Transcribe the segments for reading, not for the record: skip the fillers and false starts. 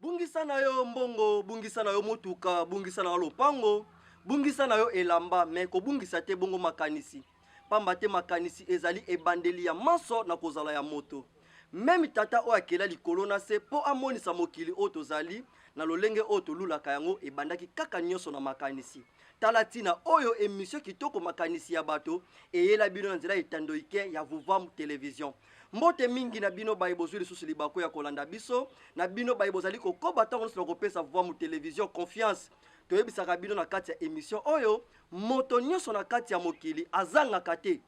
Bungisa na yo mbongo, bungisa na yo motuka, bungisa na yo lopango, bungisa na yo elamba, me kobungisa te bongo makanisi. Pamba te makanisi ezali ebandeli ya manso na kozala ya moto. Meme tata oyo akela likolo na se mpo amonisa mokili oyo tozali na lolenge oyo tolulaka yango ebandaki kaka nyonso na makanisi. Tala ntina oyo emission kitoko makanisi ya bato eyela bino na nzela ya etando ike ya Vuvam Television. Mbote mingi na bino baye bozwi lisusu libaku ya kolanda biso, na bino baye bozali kokoba ntango nyonso na kopesa Vuamu Television confiance. Toyebisaka bino na kati ya emission oyo, moto nyonso na kati ya mokili azangaka te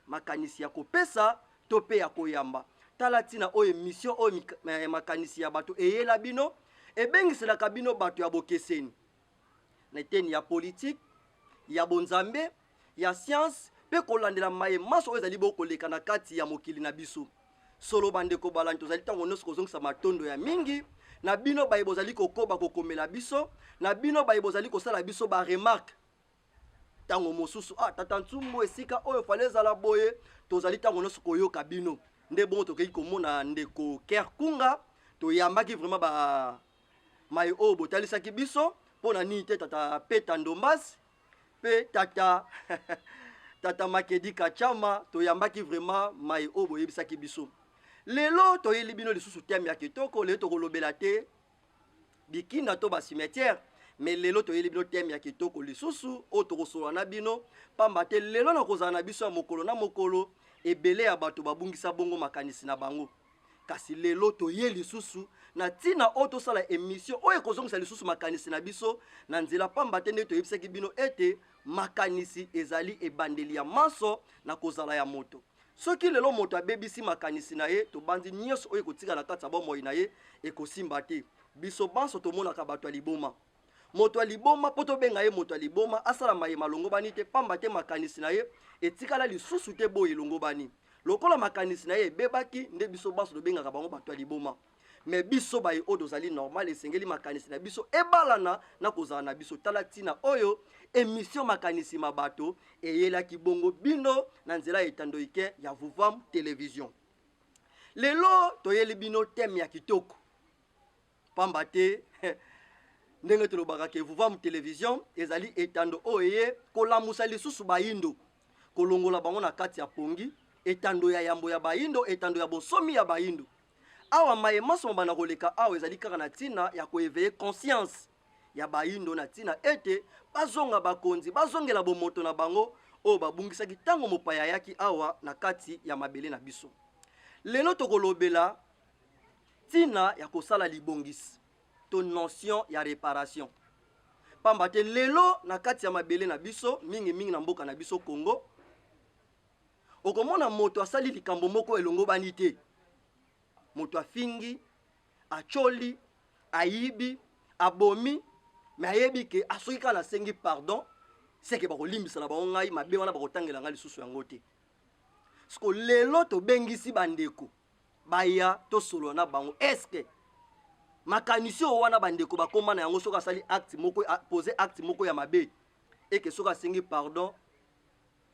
makanisi ya kopesa to mpe ya koyamba. Tala ntina oyo emission oyo eh, makanisi ya bato eyela bino, ebengiselaka bino bato ya bokeseni na eteni ya politike, ya bonzambe, ya science mpe kolandela maye manso oyo ezali bokoleka na kati ya mokili na biso. Solo bandeko balandi, tozali ntango nyonso kozongisa matondo ya mingi na bino baye bozali kokoba kokomela biso, na bino baye bozali kosala biso ba remarque ntango mosusu, ah tata Ntsumbu, esika oyo fale ezala boye. Tozali ntango nyonso koyoka bino. Nde bongo tokei komona ndeko Ker Kunga, toyambaki vraiment ba maye oyo botalisaki biso. Mpo na nini te tata Peta Ndombasi mpe tata tata Makedi Kachama, toyambaki vraiment maye oyo boyebisaki biso. Lelo toyeli bino lisusu thème ya kitoko. Lelo tokolobela te bikinda to ba cimetière, mais lelo toyeli bino thème ya kitoko lisusu oyo tokosolola na bino, pamba te lelo na kozala na biso ya mokolo na mokolo ebele ya bato babungisa bongo makanisi na bango. Kasi lelo toye lisusu na ntina oyo tosala emission oyo ekozongisa lisusu makanisi na biso na nzela, pamba te ndenge toyebisaki bino ete makanisi ezali ebandeli ya manso na kozala ya moto. Soki lelo moto abebisi makanisi na ye, tobanzi nyonso oyo ekotika na kati ya bomoi na ye ekosimba te. Biso banso tomonaka bato ya liboma. Moto ya liboma, mpo tobenga ye moto ya liboma, asala maye malongobani te, pamba te makanisi na ye etikala lisusu te boye elongobani. Lokola makanisi na ye ebebaki, nde biso banso tobengaka bango bato ya liboma. Me biso baye oyo tozali normal, esengeli makanisi na biso ebalana na kozala na biso. Tala ntina oyo emission makanisi ma bato eyelaki bongo bino na nzela ya etando ike ya Vuvam Television. Lelo toyeli bino thème ya kitoko, pamba te ndenge tolobaka ke Vuvam Television ezali etando oyo eye kolamusa lisusu bayindo, kolongola bango na kati ya pongi, etando ya yambo ya bayindo, etando ya bonsomi ya bayindo. Awa maye manso mabanda koleka awa ezali kaka na ntina ya koeveille conscience ya bayindo, na ntina ete bazonga bakonzi, bazongela bomoto na bango oyo babungisaki ntango mopaya ayaki awa na kati ya mabele na biso. Lelo tokolobela ntina ya kosala libongisi to notion ya reparation, pamba te lelo na kati ya mabele na biso, mingimingi na mboka na biso Congo, okomona moto asali likambo moko elongobani te, moto afingi, acholi, ayibi, abomi, me ayebi ke asoki kaka nasengi pardon seke bakolimbisa na bango ngai mabe wana, bakotangela ngai lisusu yango te. Siko lelo tobengisi bandeko baya tosolola na bango, eske makanisi oyo wana bandeko bakóma na yango, soki asali acte moko, pose acte moko ya mabe, eke soki asengi pardon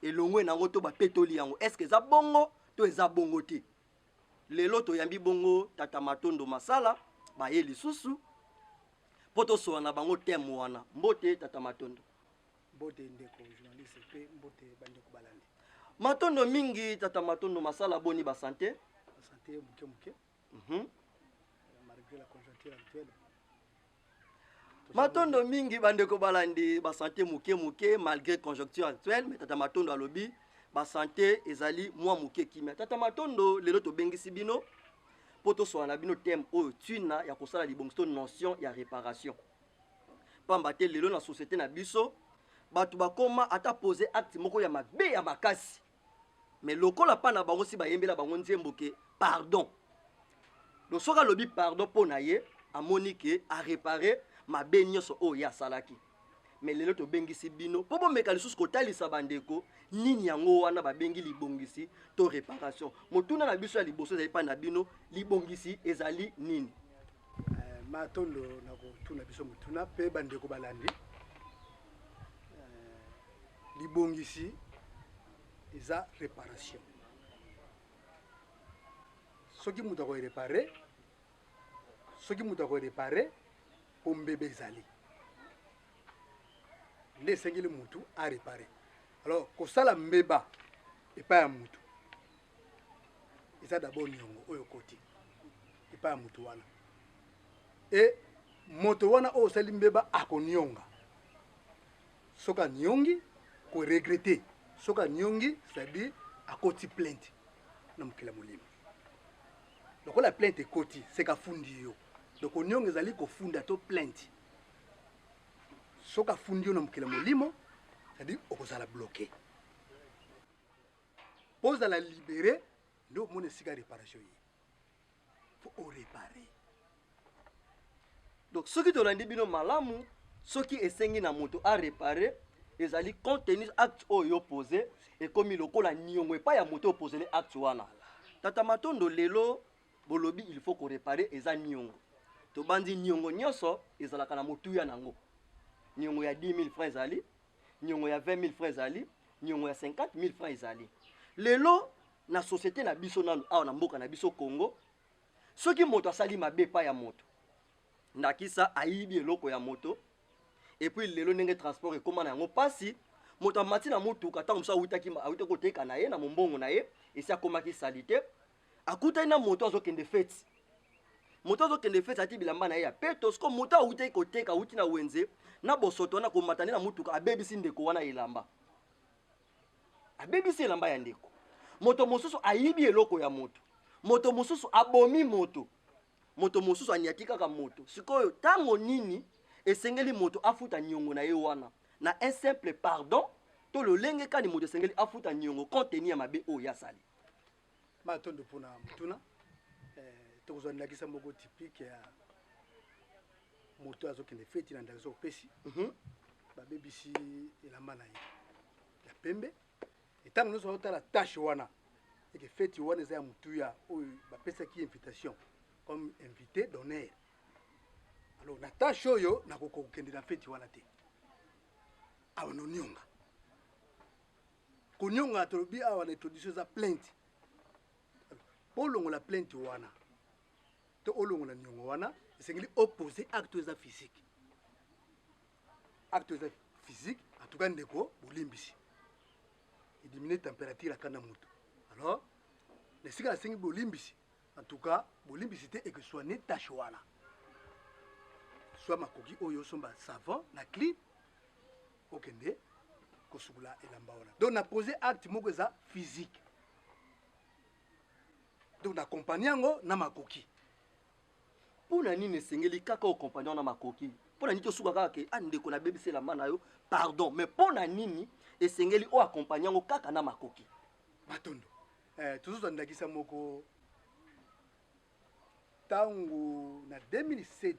elongwe na yango to bapetoli yango, eske eza bongo to eza bongo te? Lelo toyambi bongo tata Matondo Masala, baye lisusu mpo tosolola na bango thème wana. Mbote tata Matondo. Mbote ndeko journaliste mpe mbote bandeko balandi. Matondo mingi tata Matondo Masala, boni ba santé? Ba santé moke moke. Malgré la conjoncture actuelle. Matondo mingi bandeko balandi, ba santé moke moke malgré conjoncture actuelle, mais tata Matondo alobi ba santé ezali mwa moke kimia. Tata Matondo, lelo tobengisi bino mpo tosolola na bino thème oyo ntina ya kosala libongisi to notion ya réparation. Pamba te lelo na société na biso bato bakoma ata pose acte moko ya mabe ya makasi, mais lokola pa na bango si bayembela bango nzembo ke pardon, donc soki alobi pardon mpo na ye amoni ke arepare mabe nyonso oyo ye asalaki. Mais lelo tobengisi bino mpo bomeka lisusu kotalisa bandeko nini yango wana babengi libongisi to réparation. Motuna na biso ya liboso ezali mpa na bino, libongisi ezali nini? Matondo na kotuna biso motuna mpe bandeko balandi. Libongisi eza réparation. Soki moto akoréparer, soki moto akoréparer mpo mbebe ezali nde esengeli motu aréparer. Alors kosala mbeba epai ya motu eza d'abord niongo oyo okoti epai ya motu wana, e moto wana oyo osali mbeba akonionga. Soki aniongi, koregretter. Soki aniongi, c'est-à-dire akoti plainte na mokili ya molimo. Lokola plainte ekoti, seka afundi yo. Donc onionga ezali kofunda to plainte. Soki afundi yo na mokili ya molimo, c'est-à-dire okozala bloqué. Mpo ozala libéré, nde omona esika réparation ye. Faut oréparer. Donc soki tolandi bino malamu, soki esengi na moto aréparer, ezali compte tenu acte oyo yo posé ekomi lokola niongo epai ya moto oposele acte wana. Tata Matondo, lelo bolobi il faut koréparer, eza niongo. Tobandi niongo nyonso ezalaka na motuya nango. Niongo ya 10 000 francs ezali, niongo ya 20 000 francs ezali, niongo ya 50 000 francs ezali. Lelo na société na biso nanu awa na mboka na biso Congo, soki moto asali mabe epai ya moto, ndakisa ayibi eloko ya moto, et puis lelo ndenge transport ekóma na yango mpasi, moto amati na motuka, ntango mosusu awutaki koteka na ye na mombongo na ye, esi akomaki sali te, akutani na moto azokende feti. Moto azokende feti ati bilamba na ye ya peto. Siko moto awutaki koteka, awuti na wenze na bosoto wana, komata nde na motuka, abebisi ndeko wana elamba, abebisi elamba ya ndeko. Moto mosusu ayibi eloko ya moto, moto mosusu abomi moto, moto mosusu aniati kaka moto. Sikoyo ntango nini esengeli moto afuta niongo na ye wana? Na un simple pardon to lolenge kani moto esengeli afuta niongo compte tenu ya mabe oyo asali? Matondo mpona motuna. Tokozwa ndakisa moko typique ya moto azokende feti. Na ndakisa opesi, babebisi elamba na ye ya pembe. Ntango nyonso azotala tache wana, eke feti wana eza ya motuya oyo bapesaki invitation comme invité d'honneur. Alors na tache oyo, nakoka kokende na feti wana te. Awa nonionga, konionga tolobi awa na introduction eza plainte. Mpo olongola plainte wana to olongola niongo wana, esengeli opose acte oyo eza physique. Acte oyo eza physique, en tout cas ndeko bolimbisi, ediminue température akanda moto. Alors na esika nasengi bolimbisi, en tout cas bolimbisi te, ekosoigner tache wana, soit makoki oyo osomba savon na clean, okende kosukola elamba wana. Donc na pose acte moko eza physique, donc na accompagne yango na makoki. Mpo na nini esengeli kaka oaccompagner na makoki? Mpo na nini tosuka kaka ke ah, ndeko, nabebisi elamba na yo, pardon? Mais mpo na nini esengeli oaccompagner yango kaka na makoki? Matondo. Tozozwa ndakisa moko. Ntango na 2007,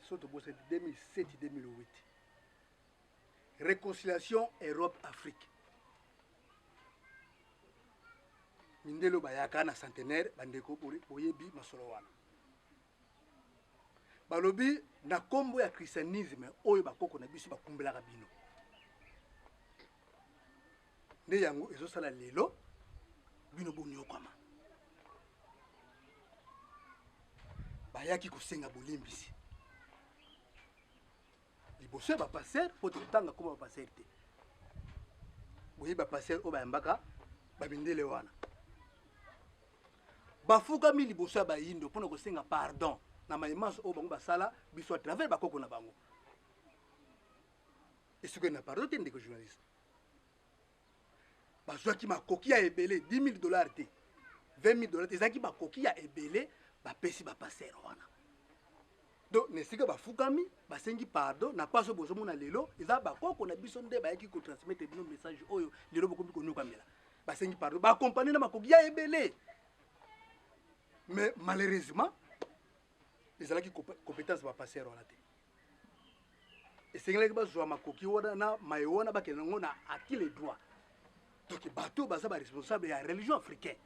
so tobosani, 2007 2008, réconciliation Europe Afrique, mindele oyo bayaka na centenaire, bandeko boyebi masolo wana, balobi na nkombo ya christianisme oyo bakoko na biso bakumbelaka bino, nde yango ezosala lelo bino bonyokwama. Bayaki kosenga bolimbisi liboso ya bapasteur, mpo tokotanga koma bapasteur te. Boyebi bapasteur oyo bayambaka bamindele wana, bafukami liboso ya bayindo mpona kosenga pardon na maimanso oyo bango basala biso à travers bakoko na bango. Esuki na pardon te, ndeko journaliste. Bazwaki makoki ya ebele, 10 000 $ te, 20 000 $ te, ezalaki makoki ya ebele bapesi bapasteur wana. Donc na esika bafukami basengi pardon na mpaso, bozomona lelo eza bakoko na biso nde bayaki kotransmettre bino message oyo lelo bokomi konyokamela. Basengi pardon, baaccompagner na makoki ya ebele, mais malheureusement ezalaki compétence bapasteur wana te. Esengelaki bazwa makoki wana na maye wana, bakende yango na à qui le droit. Donc bato baza baresponsable ya religion africain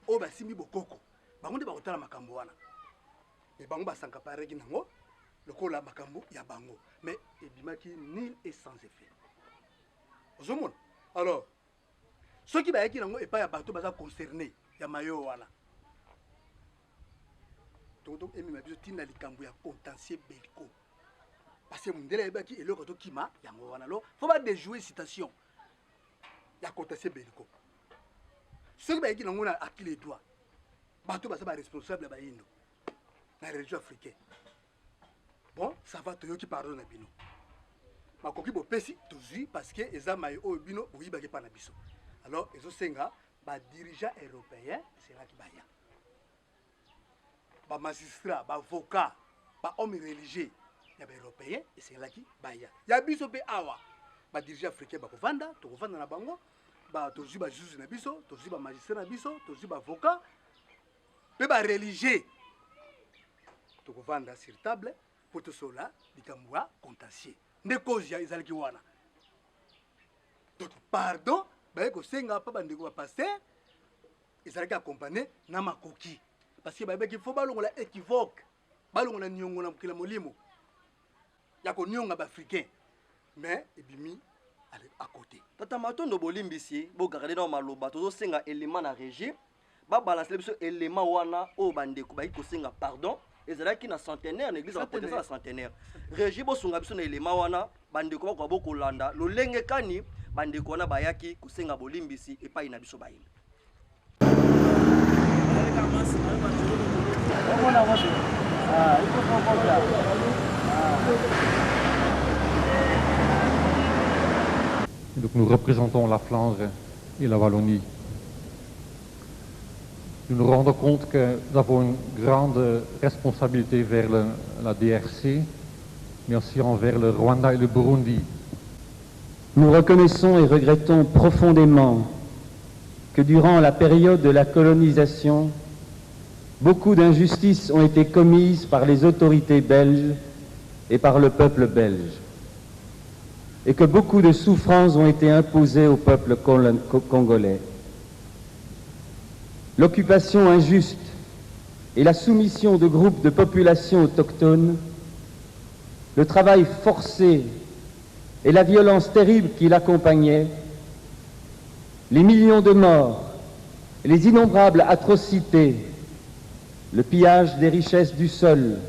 oyo basimbi bokoko, bango nde bakotala makambo wana. Me bango bas'accaparaki nango. Lokola makambo ya bango, mais ebimaki nul et sans effet. Ozomona? Alors soki bayaki nango epai ya bato baza concerné ya mayo wana, toto emema biso ntina likambo ya contentieux bellico, parce que mondele ayebaki eloko tokima yango wana. Alors faut badéjouer citation ya contentieux bellico. Soki bayaki nango na à qui les droits, bato baza baresponsable ya bayindo na religion africain, bon, ça va, toyoki pardon na bino, makoki bopesi tozwi, parce que eza maye oyo bino boyibaki epa na biso. Alors ezosenga badirigeant européen esengaki baya, bamagistrat, baavocat, bahomme religieux ya baeuropéen esengelaki baya. Ya biso mpe awa, badirigeant africain bakovanda, tokovanda na bango, tozwi bajuge na biso, tozwi bamagistrat na biso, tozwi baavocat mpe bareligieux, tokovanda sur table mpo tosola likambo ya contentieux. Nde cause ya ezalaki wana. Donc pardon baye kosenga mpa bandeko bapasteur ezalaki accompagné na makoki, parce que bayebaki faut balongola équivoque, balongola niongo na mokili ya molimo ya konionga baafricain, mais ebimi à côté. Tata Matondo, bolimbisi, bogarde na maloba. Tozosenga élément na régie, babalancele biso élément wana oyo bandeko bayaki kosenga pardon. Ezalaki na centenaire, na église ya baprotestant ya centenaire. Régie, bosunga biso na élément wana, bandeko bakoka bokolanda lolenge kani bandeko wana bayaki kosenga bolimbisi epai na biso bayimbi. Donc nous représentons la Flandre et la Wallonie. Nous nous rendons compte que nous avons une grande responsabilité vers la DRC, mais aussi envers le Rwanda et le Burundi. Nous reconnaissons et regrettons profondément que durant la période de la colonisation, beaucoup d'injustices ont été commises par les autorités belges et par le peuple belge, et que beaucoup de souffrances ont été imposées au peuple congolais. L'occupation injuste et la soumission de groupes de populations autochtones, le travail forcé et la violence terrible qui l'accompagnait, les millions de morts, les innombrables atrocités, le pillage des richesses du sol,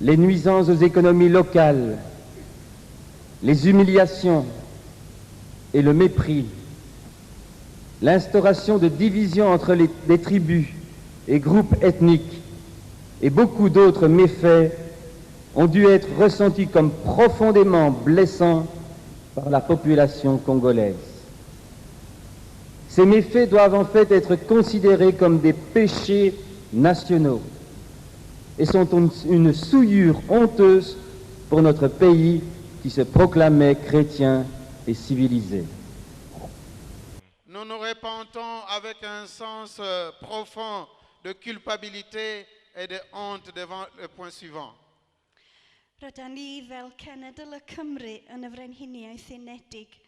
les nuisances aux économies locales, les humiliations et le mépris, l'instauration de divisions entre les tribus et groupes ethniques et beaucoup d'autres méfaits ont dû être ressentis comme profondément blessants par la population congolaise. Ces méfaits doivent en fait être considérés comme des péchés nationaux et sont une souillure honteuse pour notre pays qui se proclamait chrétien et civilisé. Nous nous repentons avec un sens profond de culpabilité et de honte devant le point suivant. Rydyn ni fel cenedl y Cymry yn y Frenhiniaeth Unedig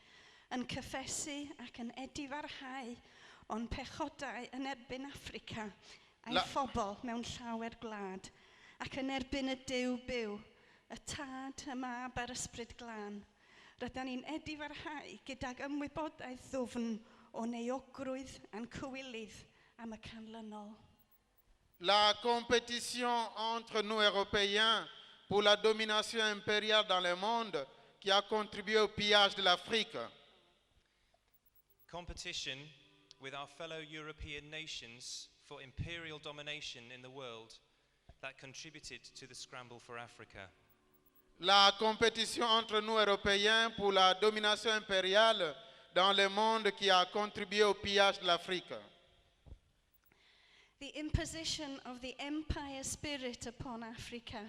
yn cyffesu ac yn edifarhau o'n pechodau yn erbyn Affrica a'i phobl mewn llawer gwlad ac yn erbyn y Duw byw, y Tad, y Mab a'r Ysbryd Glân. Rydyn ni'n edifarhau gydag ymwybodaeth ddwfn o'n euogrwydd a'n cywilydd am y canlynol. La compétition entre nous, Européens, pour la domination impériale dans le monde qui a contribué au pillage de l'Afrique. Competition with our fellow European nations for imperial domination in the world that contributed to the scramble for Africa. La compétition entre nous, Européens, pour la domination impériale dans le monde qui a contribué au pillage de l'Afrique. The imposition of the empire spirit upon Africa,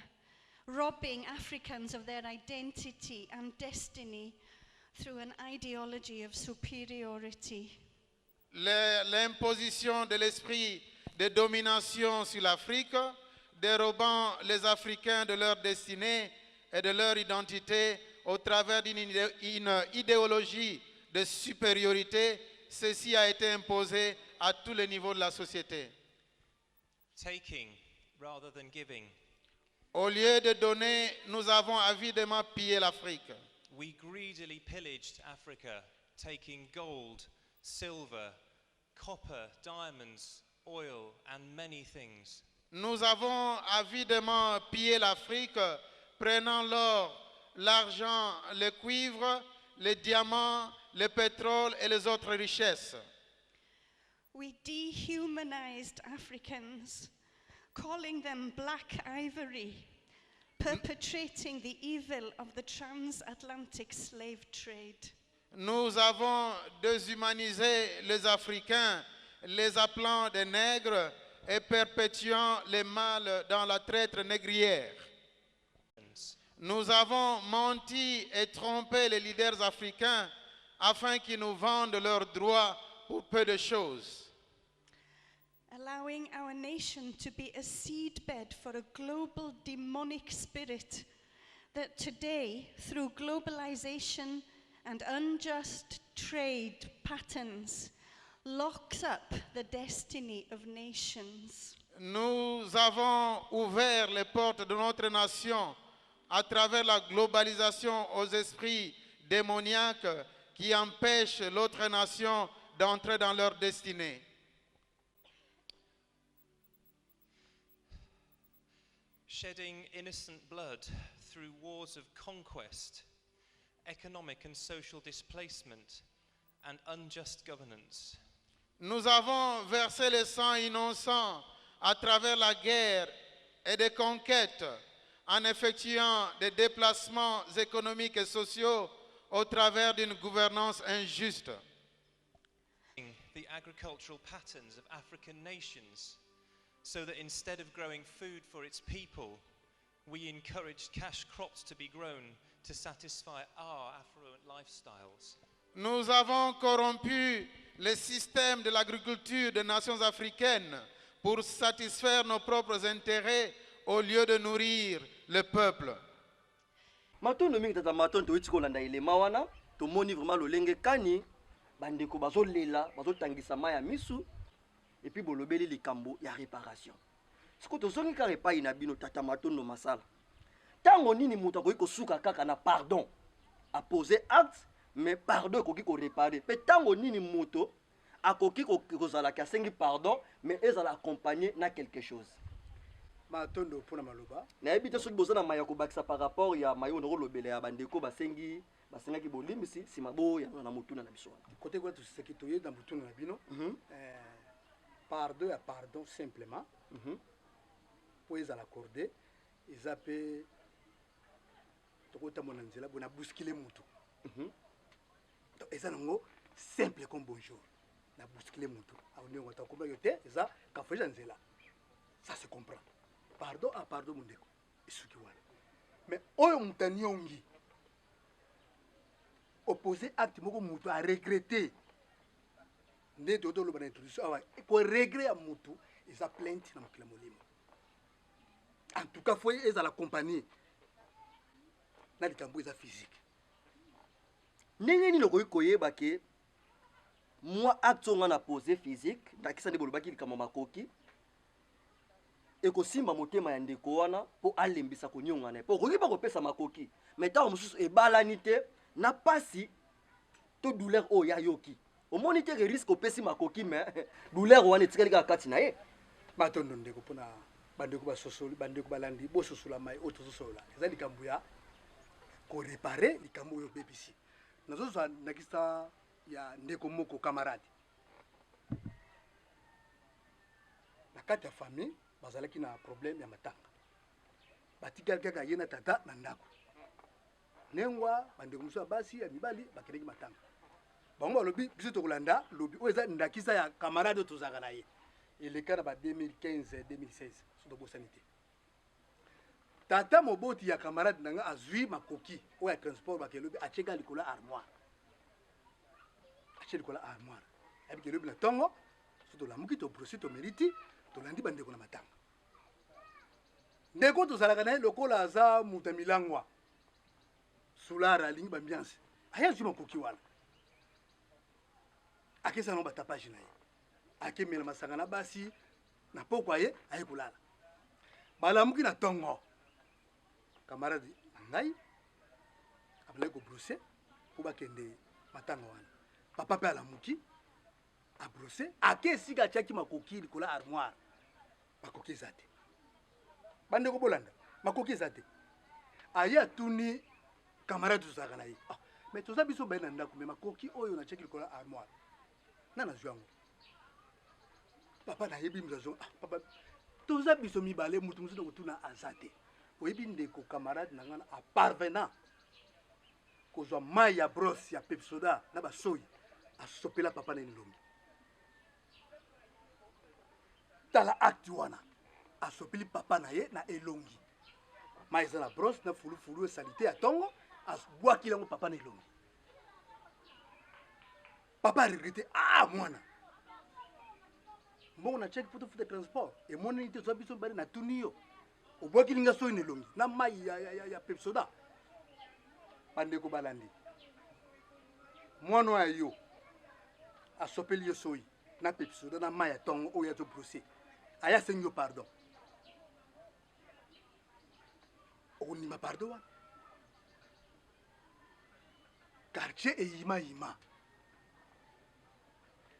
robbing Africans of their identity and destiny through an ideology of superiority. L'imposition de l'esprit de domination sur l'Afrique, dérobant les Africains de leur destinée et de leur identité au travers d'une idéologie de supériorité, ceci a été imposé à tous les niveaux de la société. Taking rather than giving. Au lieu de donner, nous avons avidement pillé l'Afrique. We greedily pillaged Africa, taking gold, silver, copper, diamonds, oil, and many things. Nous avons avidement pillé l'Afrique, prenant l'or, l'argent, le cuivre, les diamants, le pétrole et les autres richesses. We dehumanized Africans, calling them black ivory, perpetrating the evil of the transatlantic slave trade. Nous avons déshumanisé les Africains, les appelant des nègres et perpétuant les mal dans la traite négrière. Nous avons menti et trompé les leaders africains afin qu'ils nous vendent leurs droits pour peu de choses. Allowing our nation to be a seedbed for a global demonic spirit that today, through globalization and unjust trade patterns, locks up the destiny of nations. Nous avons ouvert les portes de notre nation à travers la globalisation aux esprits démoniaques qui empêchent l'autre nation d'entrer dans leur destinée. Shedding innocent blood through wars of conquest, economic and social displacement, and unjust governance. Nous avons versé le sang innocent à travers la guerre et des conquêtes en effectuant des déplacements économiques et sociaux au travers d'une gouvernance injuste. The agricultural patterns of African nations, so that instead of growing food for its people, we encouraged cash crops to be grown to satisfy our affluent lifestyles. Nous avons corrompu le système de l'agriculture des nations africaines pour satisfaire nos propres intérêts au lieu de nourrir le peuple. Matondo mingi tata Matondo. Toyiti kolanda elema wana, tomoni vraiment lolenge kani bandeko bazolela, bazotangisa mai ya misu. Et puis bolobeli likambo ya réparation. Sikoyo tozongi kaka epai na bino, tata Matondo Masala. Ntango nini moto akoki kosuka kaka na pardon, apose acte, mais pardon ekoki koréparer? Mpe ntango nini moto akoki kozalaki asengi pardon, mais ezala accompagné na quelque chose? Matondo mpona maloba. Nayebi te soki boza na maya kobakisa par rapport ya mayo nakolobela ya bandeko basengi, basengaki bolimbisi, nsima boyanga na motuna na biso wana. Kote kuna tosisaki, toye na motuna na bino. Pardon ya pardon simplement, mpo ezala accordé, eza mpe tokotambola na nzela boye, na bousculer motu. Donc, eza nango simple comme bonjour. Na bousculer motu, aoniongo ata yo te, eza cafouillage ya nzela, ça se comprend. Pardon a pardon, mondeko, esuki wana. Mais oyo moto aniongi, opposé acte moko, moto aregretter, nde toloba na introduction awa, koregret ya motu eza plainte na mokili ya molimo. En tout cas, faut ezala accompagné na likambo eza physique. Ndenge nini okoki koyeba ke mwa acte oyo nga na pose physique, ndakisa nde bolobaki likambo makoki, ekosimba motema ya ndeko wana mpo alembisa konionga na ye? Mpo okoki mpa kopesa makoki, mais ntango mosusu ebalani te na pasi to douleur oyo ayoki. Omoni te ke risque opesi makoki, mais douleur wana etikali kaka kati na ye? Matondo ndeko mpona bandeko basosoli, bandeko balandi, bososola mai oyo tozosolola. Eza likambo ya koréparer likambo oyo obebisi. Nazozwa ndakisa ya ndeko moko, camarade na kati ya famille. Bazalaki na problème ya matanga, batikali kaka ye na tata na ndako. Nengwa bandeko mosusu ya basi, ya mibali bakendeki matanga. Bango balobi: "Biso tokolanda lobi." Oyo eza ndakisa ya camarade oyo tozalaka na ye, eleka na ba 2015 2016, so tobosani te. Tata moboti ya camarade na nga azwi makoki oyo ya transport, bakelobi, atieka likolo ya armoire, atie likolo ya armoire. Ayebiki elobi na ntongo, so tolamuki, tobrosser, tomeli ti, tolandi bandeko na matanga. Ndeko tozalaka na ye, lokola aza moto ya milangwa, soûlard, alingi baambiance, aye azwi makoki wana, akesa nango batapage na ye, akemela masanga na basi na pokwa. Ye aye kolala, balamuki na ntongo. Camarade na ngai abandaki kobrose mpo bakende matanga wana. Papa mpe alamuki, abrose, ake esika atiaki makoki likolo ya armoire, makoki eza te. Bandeko bolanda, makoki eza te. Aye atuni camarade tozalaka na ye, ah, mais toza biso baye na ndako, mais makoki oyo natiaki likolo ya armoire na nazwi yango. Papa nayebi moto azonga, ah, papa toza biso mibale, moto mosusu na kotuna aza te. Oyebi ndeko camarade na ngai aparvenant kozwa mai ya brosse ya pepsoda na basoyi, asopela papa na elongi. Tala acte wana, asopeli papa na ye na elongi, mai eza na brosse na fulufulu esalite ya tongo, abwakili yango papa na elongi. Papa regrette, ah mwana mbongo na chèque mpo tofuta transport emonani te, toza biso mibale, natuni yo obwakili nga soyi na elongi na mai ya, ya, ya, ya pepsoda. Bandeko balandi, mwana oyo yo asopeli yo soyi na pepsoda na mai ya ntongo oyo azobrose, aya asengi yo pardon, okondima pardon wana? Quartier eyimayima.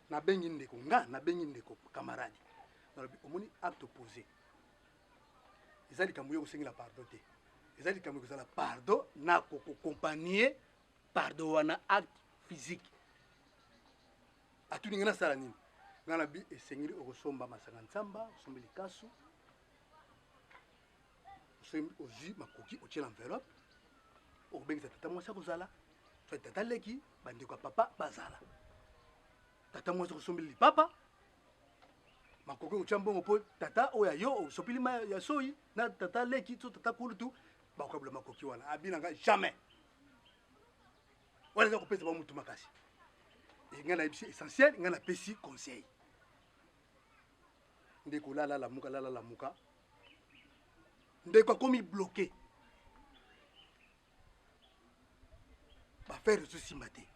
Nabengi ndeko nga, nabengi ndeko camarade, nalobi omoni acte opposé eza likambo yo kosengela pardon te, eza likambo ekozala pardon na kokokompanie pardon wana acte physique. Atuni ngai nasala nini? Ngai nabi esengeli okosomba masanga nsamba, osombi likasu, ozwi makoki, otie na enveloppe, okobengisa tata mwasi akozala, soit tata leki, bandeko ya papa bazala. Tata mwasi okosombeli lipapa, makoki okotya mbongo mpo tata oyo ya yo osopeli mai ya soyi na tata leki to tata kulutu bakokabula makoki wana. Abina ngai jamais wana eza kopesa bango mutu makasi. E ngai nayebisi essentiel, ngai napesi conseil ndeko, lala lamuka, lala lamuka. Ndeko akomi bloqué, bafere ezosimba te,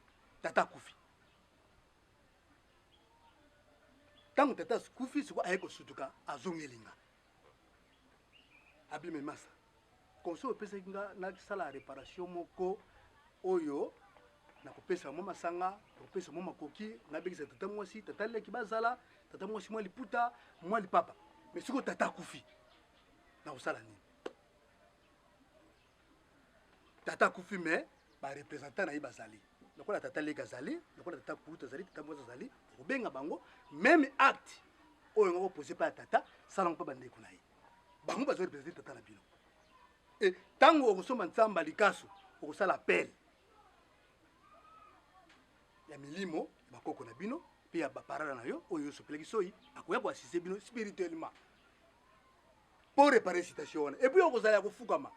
tata akufi. Ntango tata akufi, siko aye kosutuka, azongeli nga, abime masa conseil opesaki nga nasala réparation moko oyo nakopesa mwa masanga, nakopesa mwa makoki, nabengisa tata mwasi, tata leki bazala, tata mwasi mwa liputa, mwa lipapa. Mais sikoyo tata akufi, nakosala nini? Tata akufi, mais barepresentant na ye bazali, lokola tata leki azali, lokola tata kulutu azali, tata mwasi azali, okobenga bango. Même acte oyo nga kopose mpa ya tata, salango mpa bandeko na ye, bango bazo represente tata na bino. E ntango okosomba ntsamba likasu, okosala appel ya milimo ya bakoko na bino mpe ya baparala na yo oyo osopelaki soyi, akoya koasiste bino spirituellement mpo réparer situation wana. Et puis okozala ya kofukama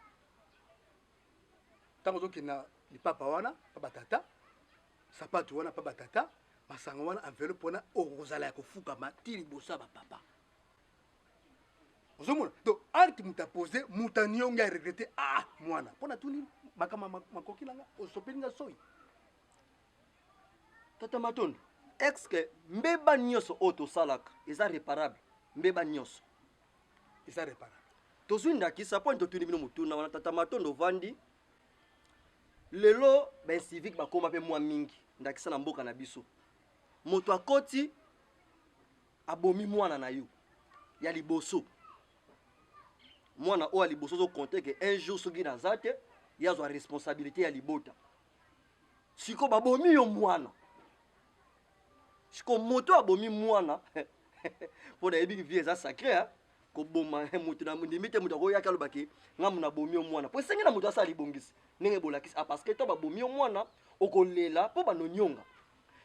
ntango ozokende na lipapa wana mpa batata, sapatu wana mpa batata, masanga wana, enveloppe wana, okozala ya kofukama ti liboso ya bapapa. Ozomona donc acte moto apose, moto aniongi, aregrete, ah mwana mpo natuni makambo makoki na nga, osopeli nga soyi. Tata Matondo, est-ce que mbeba nyonso oyo tosalaka eza réparable? Mbeba nyonso eza réparable. Tozwi ndakisa mpo totuni bino motuna wana. Tata Matondo, ovandi lelo, baincivique bakóma mpe mwa mingi. Ndakisa na mboka na biso, moto akoti abomi mwana na yo ya liboso, mwana oyo ya liboso ozokonte ke un jour soki naza te, ye azwa responsabilité ya libota. Siko babomi yo mwana, siko moto abomi mwana, mpo nayebi vie eza sacré, koboma moto na ndimi te. Moto akoyaki alobaki ngambo nabomi yo mwana, mpo esengi na moto asala libongisi ndenge bolakisi, ah, parce que to babomi yo mwana, okolela mpo banonyonga.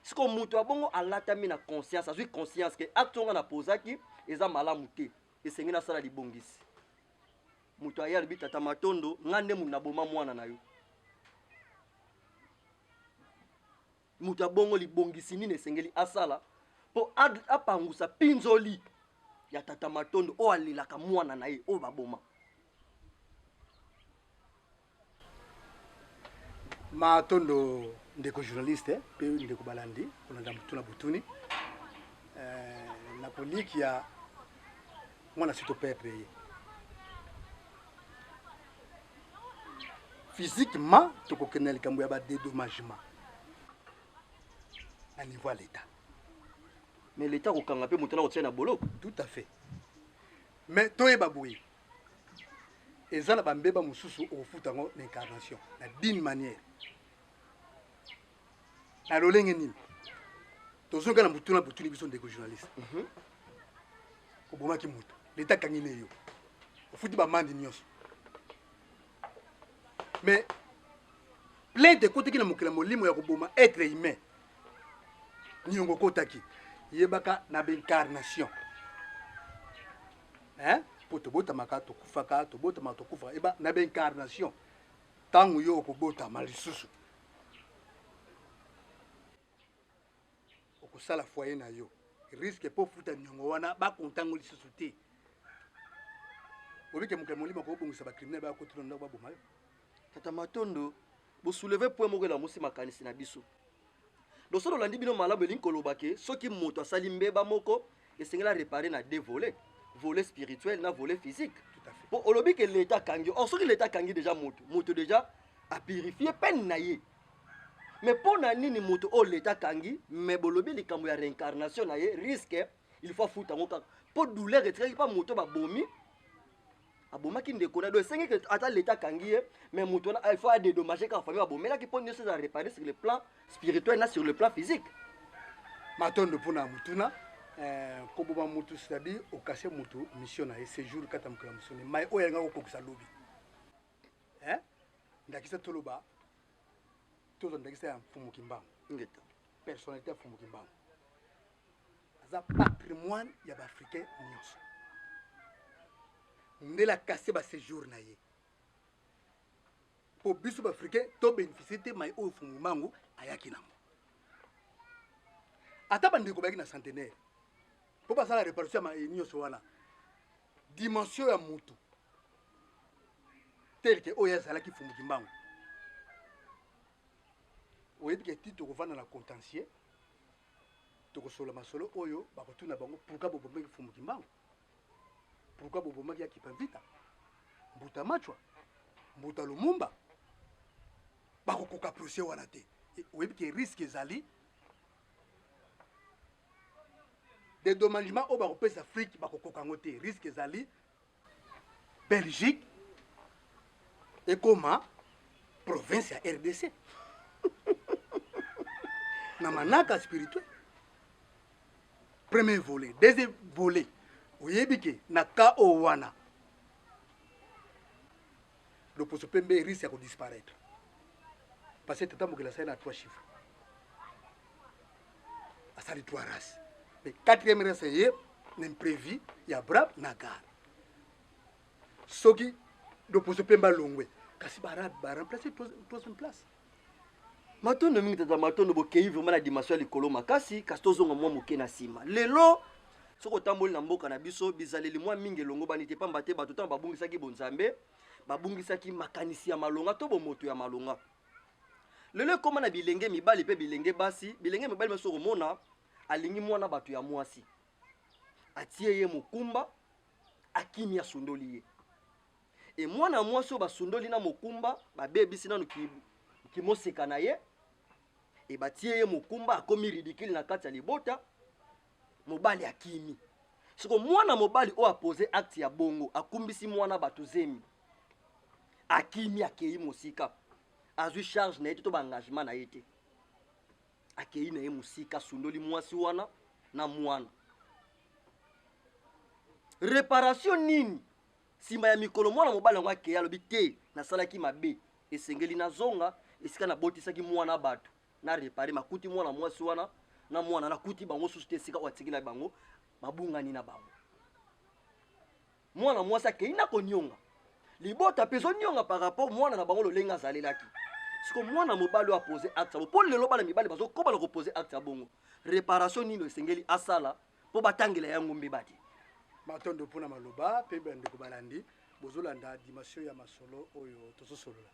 Siko moto ya bongo alatami na conscience, azwi conscience ke acte nga napozaki eza malamu te, esengi nasala libongisi. Moto aye alobi: "Tata Matondo, nga nde moto naboma mwana na yo." Moto ya bongo, libongisi nini esengeli asala mpo apangusa pinzoli ya tata Matondo oyo alelaka mwana na ye oyo baboma? Matondo ndeko journaliste mpe ndeko balandi kolanda motuna botuni. Nakoliki ya mwana si toperdre ye. Physiquement, tokokende na likambo ya ba dédommagement na niveau ya l'État. Mais l'État akokanga mpe moto na kotia na boloko. Tout à fait. Mais toyeba boye, eza na bambeba mosusu okofuta yango na incarnation na d'une manière. Na lolenge nini? Tozonga na motuna botuni biso ndeko journaliste. Obomaki moto, l'État akangi ne yo, ofuti bamandi nyonso, mais plainte ekotaki na mokili ya molimo ya koboma être humain, niongo okotaki, yebaka na baincarnation, hein? Po tobotamaka tokufaka, tobotamaka tokufaka, eba na baincarnation ntango yo okobotama lisusu okosala foyer na yo, risque po futa niongo wana bakontango lisusu te. Obike mokili molimo akobongisa bacriminel bakotuna ndako baboma yo. Tata Matondo, bosouleve point moko elamusi makanisi na biso. Donc soki olandi bino malamu, elingi koloba ke soki moto asali mbeba moko, esengeli aréparer na deux volets, volet spirituel na volet physique. Tout à fait. Po olobi ke l'État akangi, or soki l'État akangi déjà moto, moto déjà apurifie peine na ye. Mais mpo na nini moto oyo l'État akangi, mais bolobi likambo ya réincarnation na ye, risque il faut afuta yango kaka mpo douleur etikaki mpa moto babomi, abomaki ndeko na. Donc esengi ke ata l'État akangi ye, mais moto wana il faut adédommager kaka famille babomelaki, mpo nyonso eza réparé sur le plan spirituel na sur le plan physique. Matondo mpona motuna. Koboma mutu, c'est-à-dire okase mutu mission na ye, séjour kati ya mokili ya mosuni mai oyo alingaka kokokisa lobi. Hein? Ndakisa, toloba tozwa ndakisa ya Mfumu Kimbangu. Ngeta. Personnalité ya Mfumu Kimbangu aza patrimoine ya baafricain nyonso. Ndele akase baséjour na ye mpo biso baafricain tobénéficie te mai oyo Mfumu Kimbangu ayaki nango. Ata bandeko bayaki na centenaire mpo basala réparation ya mai nyonso wana, dimension ya mutu tel ke oyo azalaki Mfumu Kimbangu, oyebi ke ti tokovanda na contentieux, tokosolola masolo oyo bakotuna bango: pourquoi bobomaki Mfumu Kimbangu? Pourquoi bobomaki ya Kimpa Vita, Mbuta Machwa, Mbuta Lumumba? Bakokoka procès wana te. Oyebi ke risque ezali dédommagement oyo bakopesa Afrique, bakokoka yango te. Risque ezali Belgique ekoma province ya RDC na manaka spirituel. Premier volet. Deuxième volet, oyebi ke na ka oyo wana loposo pembe risque ya kodisparaître, parce que tata mokili asali na trois chiffres, asali trois races, mais quatrième race ye na imprévu ya Abraham na Agar. Soki loposo pembe alongwe, kasi baarabe baremplace troisième place. Matondo mingi, tata Matondo. Bokei vraiment na dimension ya likolo makasi, kasi tozonga mwa moke na nsima. Lelo soki otamboli na mboka na biso, bizaleli mwa mingi elongobani te, pamba te bato ntango babungisaki bonzambe, babungisaki makanisi ya malonga to bomoto ya malonga. Lelo ekóma na bilenge mibali mpe bilenge basi. Bilenge mibali mosusu okomona alingi mwana bato ya mwasi, atie ye mokumba, akimi, asundoli ye. E mwana mwasi oyo basundoli na mokumba, babebisi nanu kimoseka na ye, e batie ye mokumba, akomi ridicule na kati ya libota. Mobali akimi. Siko mwana mobali oyo apose acte ya bongo, akumbisi mwana bato zemi, akimi, akei mosika, azwi charge na ye te to baengagement na ye te, akei na ye mosika, asundoli mwasi wana na mwana. Réparation nini? Nsima ya mikolo, mwana mobali yango akei, alobi te: nasalaki mabe, esengeli nazonga esika nabotisaki mwana bato na réparer. Makuti mwana mwasi wana na mwana, nakuti bango susu te esika oyo atikila bango, babungani na bango. Mwana mwasi akei na konionga, libota mpe ezonionga par rapport mwana na bango lolenge azalelaki. Siko mwana mobali oyo apose acte ya bongo, mpo lelo bana mibali bazokoba na kopose acte ya bongo, réparation nini esengeli asala mpo batangela yango mbeba te? Matondo mpona maloba mpe bandeko balandi, bozolanda dimension ya masolo oyo tozosolola,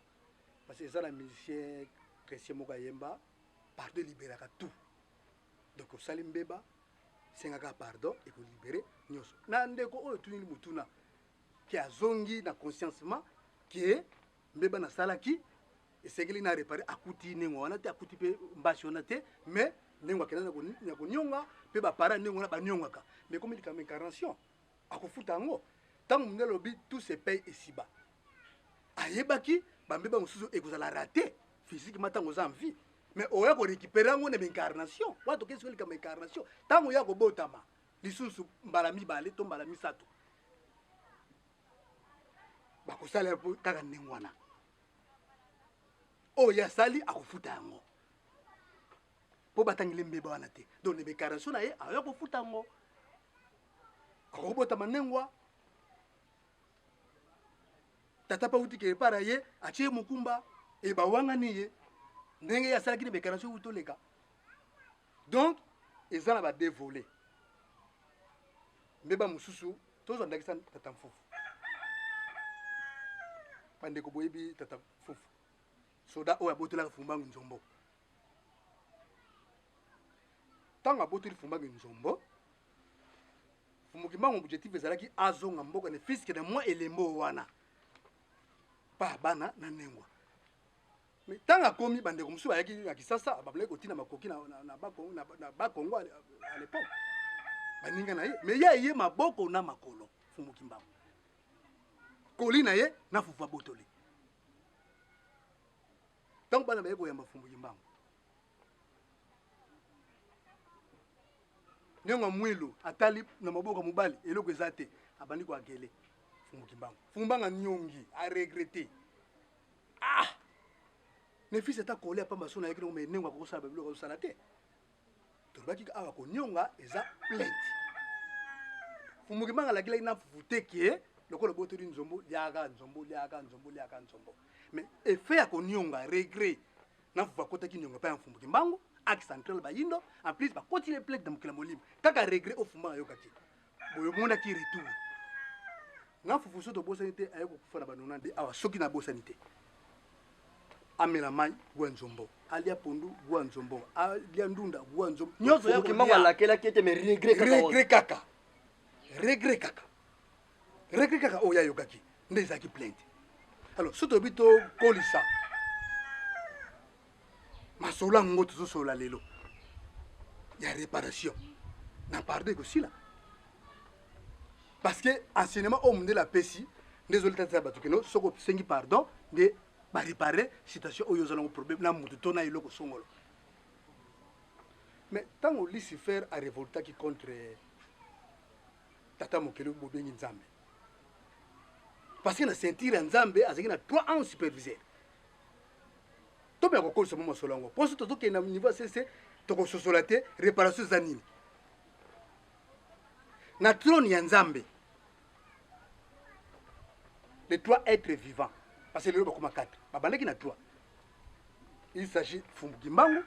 parce que eza na musicien chrétien moko ayemba: pardon eliberaka tout. Donc osali mbeba, sengaka pardon, ekolibere nyonso. Na ndeko oyo tunili motuna ke azongi na consciencement ke mbeba nasalaki. Esengeli na réparer, akuti ndenge wana te, akuti mpe mbasi wana te, mais ndenge akenda na konionga mpe baparent ndenge wana baniongaka, mais komi likambo incarnation akofuta yango. Ntango mondele alobi tout se paye esiba, ayebaki bambeba mosusu ekozala rate physiquement ntango oza en vie, mais oya korécupere yango na baincarnation wana. Tokei sikoyo likambo incarnation, ntango oya kobotama lisusu mbala mibale to mbala misato, bakosala kaka ndenge wana. Oyo asali akofuta yango mpo batangeli mbeba wana te. Donc na baincarnation na ye aoya kofuta yango, akobotama ndengwa tata mpe awuti kele para ye atie mokumba e bawangani ye ndenge ye asalaki na baincarnation euti oleka. Donc eza na ba deux volets. Mbeba mosusu, tozwa ndakisa tata Mfufu. Bandeko, boyebi tata Mfufu, soda oyo abotolaka Fumbangu nzombo. Ntango abotoli Fumbangu nzombo, Mfumu Kimbangu objectif ezalaki azonga mboka ne fiske na mwa elembo wana pa bana na nengwa. Mais ntango akomi, bandeko mosusu bayaki na Kisasa, babandaki kotina makoki na Bakongo à l'époque, baninga na ye. Mais ye aye maboko na makolo. Mfumu Kimbangu koli na ye na fufu abotoli. Ntango bana baye koyamba Mfumu Kimbangu, ndenge mwilu atali na maboko ya mobali, eloko eza te, abandi koagele Mfumu Kimbangu. Mfumu Mbangu anyongi, aregretter: ah, ne fils ata kole apamba so nayaki nango, mais ndenge akokosala babiloko azosala te. Tolobaki awa konionga eza plainte. Mfumu Kimbangu alakilaki na fufu te ke lokola obotoli nzombo, liaka nzombo, liaka nzombo, liaka nzombo. Mais effet ya konionga, regret na fufu, akotaki nionga epai ya Mfumu Kimbangu, axe central bayindo. En plus bakotili plainte na mokili ya molimo, kaka regret ofumba ayokaki boye, omonaki retour na fufu. So tobosani te, aye kokufa na banona nde awa. Soki nabosani te, amela mai gwa nzombo, alia pondu gwa nzombo, alia ndunda gwa nzombo, nyonso ya Kimbangu alakelaki ete, mais regret kaka. Regret kaka, regret kaka, regret kaka oyo ayokaki nde ezalaki plainte. Alors so toyebi tokolisa masolo yango tozosolola lelo ya réparation na pardon, ekosila, parce que enseignement oyo mondele apesi nde ezolitata bato keno soki osengi pardon nde barépare situation oyo oza nango problème na motu to na eloko songolo. Mais ntango Lucifer arevoltaki contre tata mokeli bobengi Nzambe, parce que na ceinture ya Nzambe azalaki na trois ans superviseur, tomeya kokolisa mo masolo yango mpo so tozokende na niveau ya cc, tokososola te réparation eza nini na trône ya Nzambe. Les trois êtres vivants, parce que lelo bakoma quatre, babandaki na trois. Il s'agit Mfumu Kimbangu,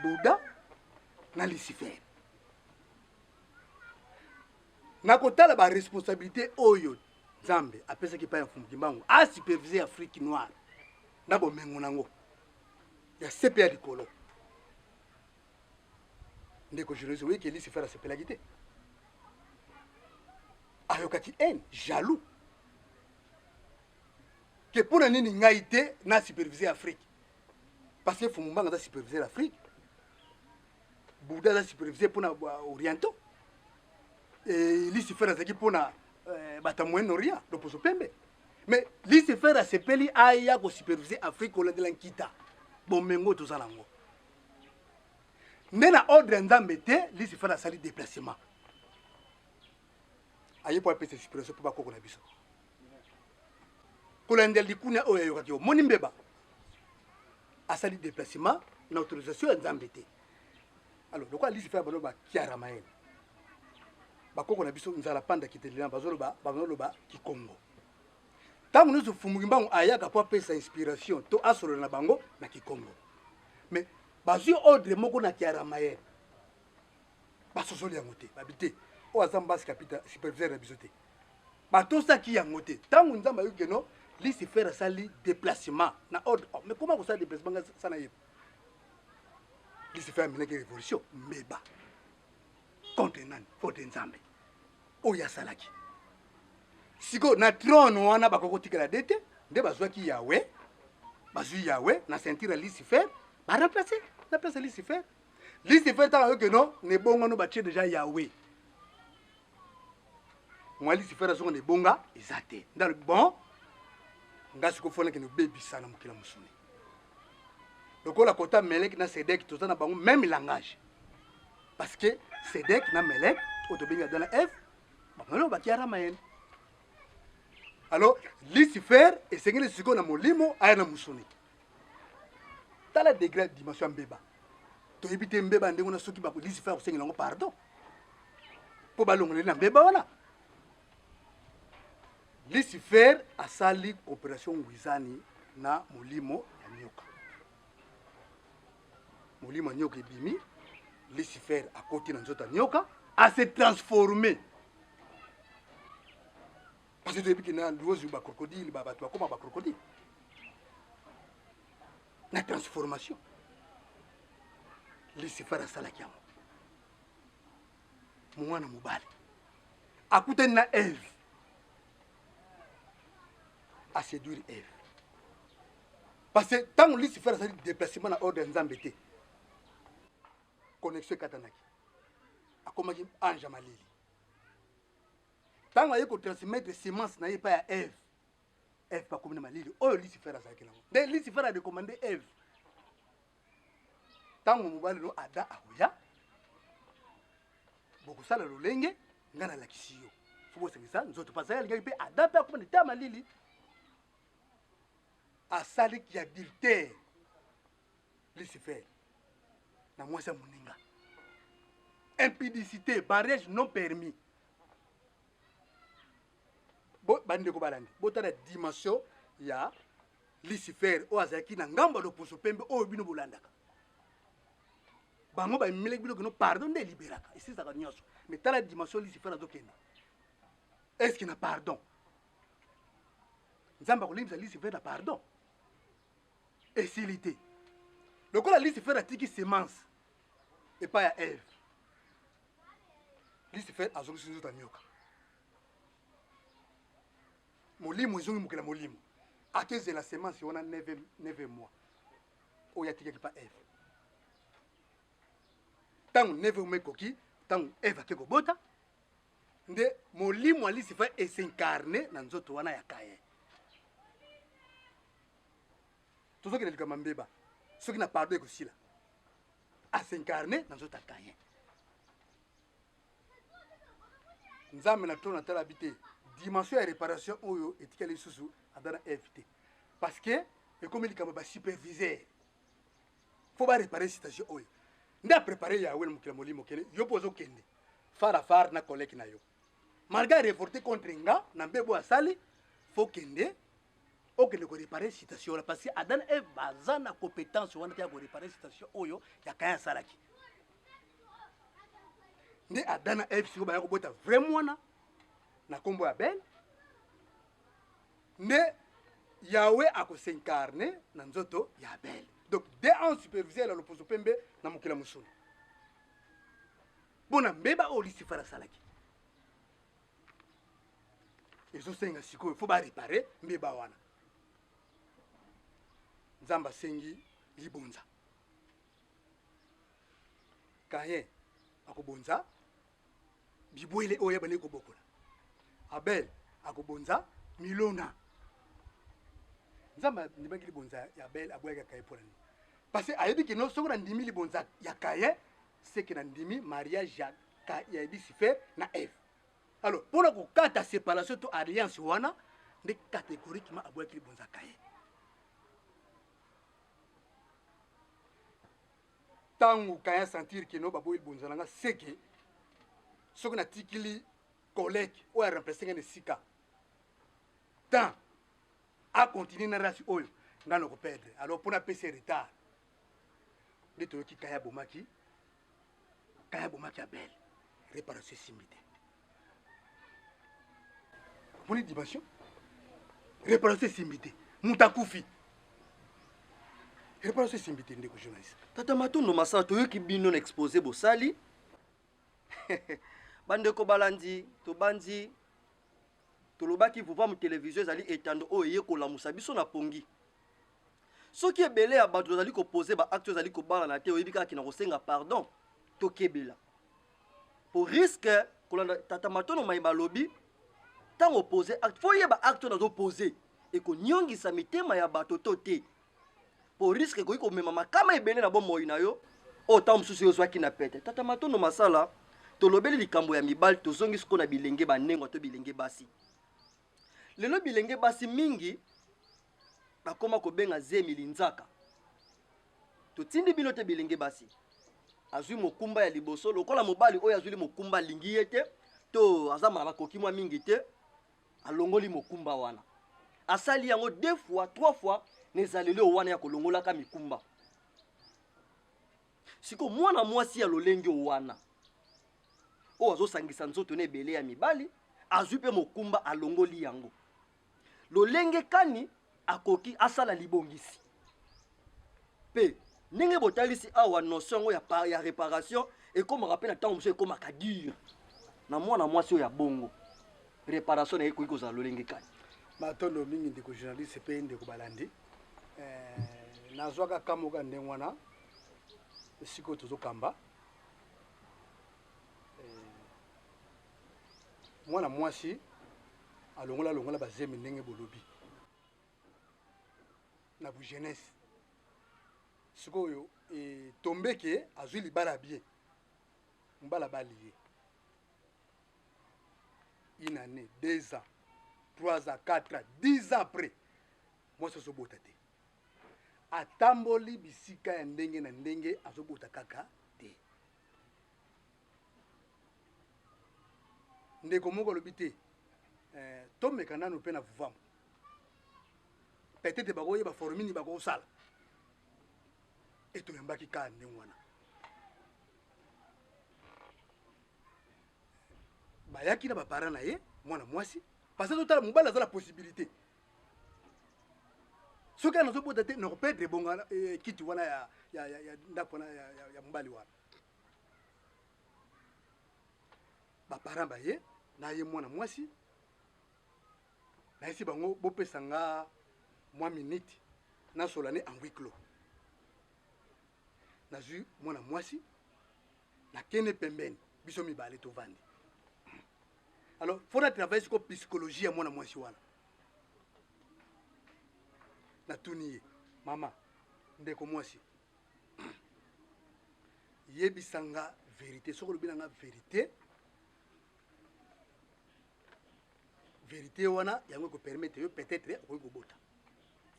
Bouddha na Lucifer. Na kotala baresponsabilité oyo Nzambe apesaki epai ya Mfumu Kimbangu, asupervise Afrique noire na bomengo nango ya sepe ya likolo, ndeko journaliste, oyeki Lucifer asepelaki te, ayokaki haine, jaloux ke mpo na nini ngai te na supervise Afrique? Parce que Mfumu Mbangu aza superviseur Afrique, Bouddha aza superviseur mpona orientaux, Lucifer azalaki mpona bato ya moyen orient, loposo pembe. Mais Lucifer asepeli aya kosupervise Afrique kolandela nkita bomengo toza nango nde na ordre ya Nzambe te. Lucifer asali déplacement, aye mpo apesa inspiration mpo bakoko na biso kolandela likunya oyo ayokaki, omoni mbeba, asali déplacement na autorisation ya Nzambe te. Alors lokola Lucifer balo bakiara mayele, bakoko na biso nzala panda kitelina, bazoloba, bazoloba kikongo. Ntango nyonso Mfumu Kimbangu ayaka mpo apesa inspiration to asolola na bango na kikongo, mais bazwi ordre moko na kiaramayele, basosoli yango te, babi te oyo aza mbasi kapita superviseur na biso te, batosaki yango te. Ntango Nzambe ayoki keno Lucifer asali déplacement na ordre, oh, mais comment kosala déplacement nga sana yeba? Lucifer amenaki révolution, mbeba contre nani? Contre Nzambe oyo asalaki. Sikoyo na trône wana bakoki kotikala de te, nde bazwaki Yawe. Bazwi Yahweh na ceinture ya Lucifer, ba remplacer na place ya Lucifer. Lucifer ntango ayoki no na ebonga no batie deja Yahweh. Mwa Lucifer azonga na ebonga eza te. Nde alobi bon, nga sikoyo fo nakende kobebisa na mokili ya mosuni. Lokola kota Melek na Sedek toza na bango même langage. Parce que Sedek na Melek oyo tobengi Adam na Eve, bango batia Ramael. Alors Lucifer esengeli sikoyo na molimo aya na mosuni. Tala degré ya dimension ya mbeba. Toyebi te mbeba ndenge wana soki bako Lucifer akosengela yango pardon mpo balongoleli na mbeba wana. Lucifer asali coopération ngwizani na molimo ya nyoka. Molimo ya nyoka ebimi, Lucifer akoti na nzoto ya nyoka, a se transformer. Parce que toyebi ke na luozi ba crocodile ba bato bakoma ba crocodile. Na transformation. Lucifer asalaki yango. Mwana mobali akutani na Eve, a séduire Eve. Parce que ntango Lucifer asali déplacement na ordre ya Nzambe te, connexion ekatanaki, akomaki ange ya malili. Ntango aye kotransmettre semence na ye epai ya Eve, Eve mpe akomi na malili oyo Lucifer azalaki nango. Nde Lucifer a recommandé Eve, ntango mobali no Adam akoya, bokosala lolenge ngai nalakisi yo, fo bosangisa nzoto. Parce que alingaki mpe Adam mpe akoma na ta malili, asali ki adultère Lucifer na mwasi ya moninga, impudicité, mariage non permis. Bo, bandeko balandi, botala dimension ya Lucifer oyo azalaki na ngambo ya loposo pembe oyo bino bolandaka. Bango bamelaki biloko no pardon nde eliberaka esilisaka nyonso, mais tala dimension Lucifer azokende. Est-ce que na pardon Nzambe akolimbisa Lucifer na pardon? Esili te. Lokola Lucifer atiki semence epai ya Eve, Lucifer azongisi nzoto ya nyoka, molimo ezongi mokela molimo, akezela semence wana 9 mois oyo atikaki pa Eve. Ntango 9 mois ekoki, ntango Eve ake kobota, nde molimo ya Lucifer esincarne na nzoto wana ya Caïn. Tozokende likambo ya mbeba, soki na pardon ekosila, asincarne na nzoto ya Caïn. Nzambe na trône atala bi te dimension ya réparation oyo etikali lisusu Adam na Eve te, parce que ekomi likambo ba superviseur, faut ba réparer situation oyo. Nde a préparer Yahweh na mokili ya molimo, kende yo mpo ozokende fara fara na collègue na yo, malgré a révolté contre nga na mbebo asali, faut kende okende ko réparer situation wana, parce que Adam na Eve baza na compétence wana te ya ko réparer situation oyo ya Caïn asalaki. Nde Adam na Eve sikoyo baya kobota vrai mwana na kombo ya Abel, nde Yahweh akosincarne na nzoto ya Abel. Donc deux ans superviseur ya loposo pembe na mokili ya mosuni mpona mbeba oyo Lucifer asalaki. Ezosenga sikoyo fo barepare mbeba wana. Nzambe asengi libonza, Caïn akobonza bibwele oyo abandaki kobokola, Abel akobonza milona. Nzambe andimaki libonza ya Abel, aboyaki ya Caïn mpo na nini? Parce que ayebi ke no, soki nandimi libonza ya Caïn, c'est que nandimi mariage ya Lucifer na Eve. Alors mpona kokata séparation to alliance wana, nde catégoriquement aboyaki libonza ya Caïn. Ntango Caïn sentir ke no baboyi libonza na nga, c'est que soki natikili collègue oyo a remplacer nga na esika temps a continuer na race oyo, nga na koperdre. Alors mpona apesa retard, nde toyoki Caïn abomaki, Caïn abomaki Abel. Réparation esimbi te. Omoni dimension? Réparation esimbi te, moto akufi, réparation esimbi te. Ndeko journaliste Tata Matondo Masala, toyoki bino na exposé bosali. Bandeko balandi, tobandi tolobaki Vuvamu Television ezali etando oyo eye kolamusa biso na pongi. Soki ebele ya bato ozali kopose ba acte ozali kobalana te, oyebi kaka kina kosenga pardon, tokebela. Po risque kolanda tata Matono Mayemba alobi, ntango opose acte, faut oyeba acte oyo nazopose ekonyongisa mitema ya bato to te. Po risque ekoki komema makama ebele na bomoi na yo, oyo ntango mosusu yo ozwaki na pete. Tata Matono Masala, tolobeli likambo ya mibali, tozongi sikoyo na bilenge banengwa to bilenge basi. Lelo bilenge basi mingi bakoma kobenga zemi linzaka. Totindi bino te bilenge basi. Azwi mokumba ya liboso lokola mobali oyo azwili mokumba alingi ye te to aza na makoki mwa mingi te, alongoli mokumba wana. Asali yango 2 fois, 3 fois na ezaleli oyo wana ya kolongolaka mikumba. Siko mwana mwasi ya lolenge wana oyo azosangisa nzoto na ebele ya mibali, azwi mpe mokumba, alongoli yango. Lolenge kani akoki asala libongisi? Mpe ndenge botalisi awa notion yango ya réparation ekomaka mpe na ntango mosusu ekomaka dur na mwana mwasi oyo ya bongo, réparation na ye ekoki kozala lolenge kani? Matondo mingi ndeko journaliste mpe ndeko balandi. Nazwaka kamoka ndenge wana esika oyo tozokamba. Mwana mwasi alongola longola bazemi ndenge bolobi na bu jeunesse. Sikoyo etombeke azwi libala bien, mobala bali ye une année, 2 ans, 3 ans, 4 ans, 10 ans après, mwasi azobota te. Atamboli bisika ya ndenge na ndenge, azobota kaka te. Ndeko moko alobi te, tomeka nanu mpe na vuvamu, peut-être bakoyeba formule bakosala. E toyambaki kaka ndenge wana. Bayaki na ba parents na ye, mwana mwasi, parce que totala mobali aza na possibilité. Soki anazobota te, nakoperdre ebonga kiti wana ya ndako wana ya mobali wana. Ba parents baye na ye mwana mwasi, nayesi bango bopesa nga mwa minute nasola ne en huis clos. Nazwi mwana mwasi, nakende pembeni, biso mibale tovandi. Alors, faut na travailler siko psychologie ya mwana mwasi wana. Natuni ye, mama, ndeko mwasi, yebisa nga vérité. Soki olobi na nga vérité, vérité wana yango ekopermettre yo peut-être okoki kobota.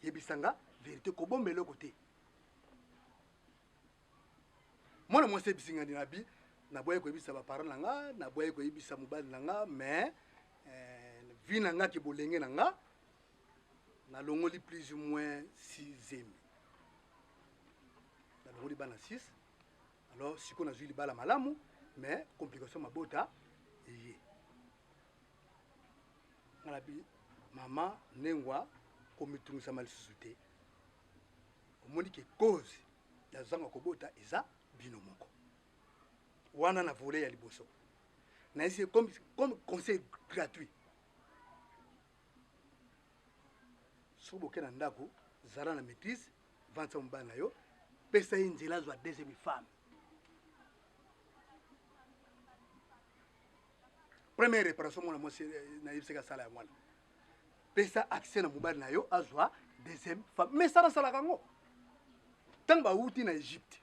Yebisa nga vérité, kobomba eloko te. Mwana mwasi ayebisi nga na bi, naboyi koyebisa ba parents na nga, naboyi koyebisa mobali na nga, mais vie na nga ke bolenge na nga, nalongoli plus ou moins 6 zemi. Nalongoli bana 6. Alors sikoyo nazwi libala malamu, mais complication mabota eye. Nga nabi, mama Nengwa, komitungisama lisusu te. Omoni ke cause ya zanga kobota eza bino moko. Wana na volet ya liboso. Na esi comme conseil gratuit. Soki boke na ndako, zala na maîtrise, vantisa mobali na yo, pesa ye nzela azwa deuxième femme. Première réparation mwana mwasi na yebisaka sala ya mwana. Pesa accès na mobali na yo azwa deuxième femme. Mais sala salaka yango. Tango bawuti na Égypte,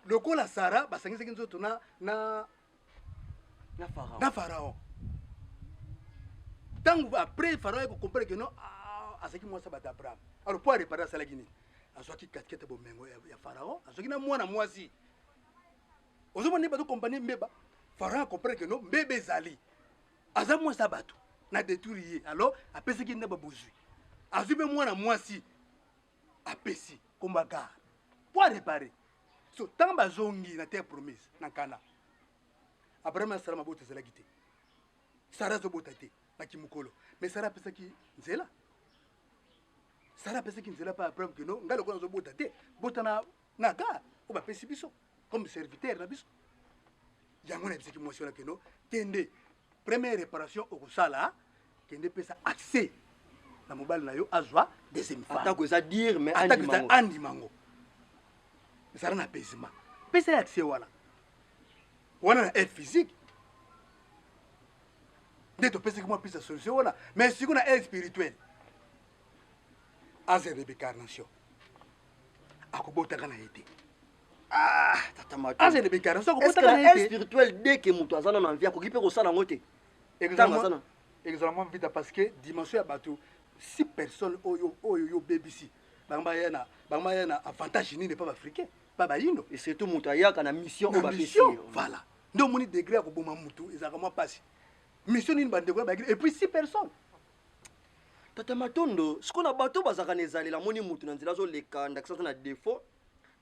lokola Sarah basangisaki nzoto Na Pharaon. na Pharaon. Tango après Pharaon ayeko comprendre que non, azalaki mwasi ya bato ya Abraham. Alors po aréparer asalaki nini? Azwaki casquette bomengo ya Pharaon, azwaki na mwana mwasi. Ozomona nde bazo compagnie mbeba. Pharaon a comprendre que non, mbeba ezali. Aza mwasi ya bato na détour ye. Alors apesaki nde babozwi. Azwi mpe mwana mwasi apesi komba gare po aréparer. So tango bazongi na terre promise na Kana, Abraham asala mabota ezalaki te. Sarah azobota te na kimokolo. Mais Sarah apesaki nzela. Sarah apesaki nzela pa Abraham que non, ngai lokola nazobota te, bota na gare oyo bapesi biso comme serviteur na biso. Yango nayebisaki mwasi wana que non, kende première réparation okosala, kende pesa accès na mobali na yo azwa deuxième femme. Atako eza dire, mais Atako andima eza yango. andima yango. Ezala na apaisement. Pesa ye accès wana. Wana na aide physique. Nde topesaki mwa piste ya solution wana, mais sikoyo na aide spirituelle. Aza de incarnation. Akobotaka na ye te. Ah, tata Matou. Aza de incarnation, Est-ce que akobotaka na na ye aide te. spirituelle dès que moto aza nano envie akoki mpe kosala yango te? Ezala Ntango aza na ezala mwa vita parce que dimension ya bato 6 personnes oyo oyo yo bebisi bango baya na bango baya na avantage nini pa baafricain pa bayindo. Et surtout moto ayaka na mission oyo Na bapesi mission, ye. voilà. Nde omoni degré ya koboma motu ezalaka mwa mpasi. Mission nini bandeko na bayaki et puis 6 personnes. Tata Matondo, sikoyo na bato bazalaka na ezalela, amoni motu na nzela azoleka, ndakisa aza na défaut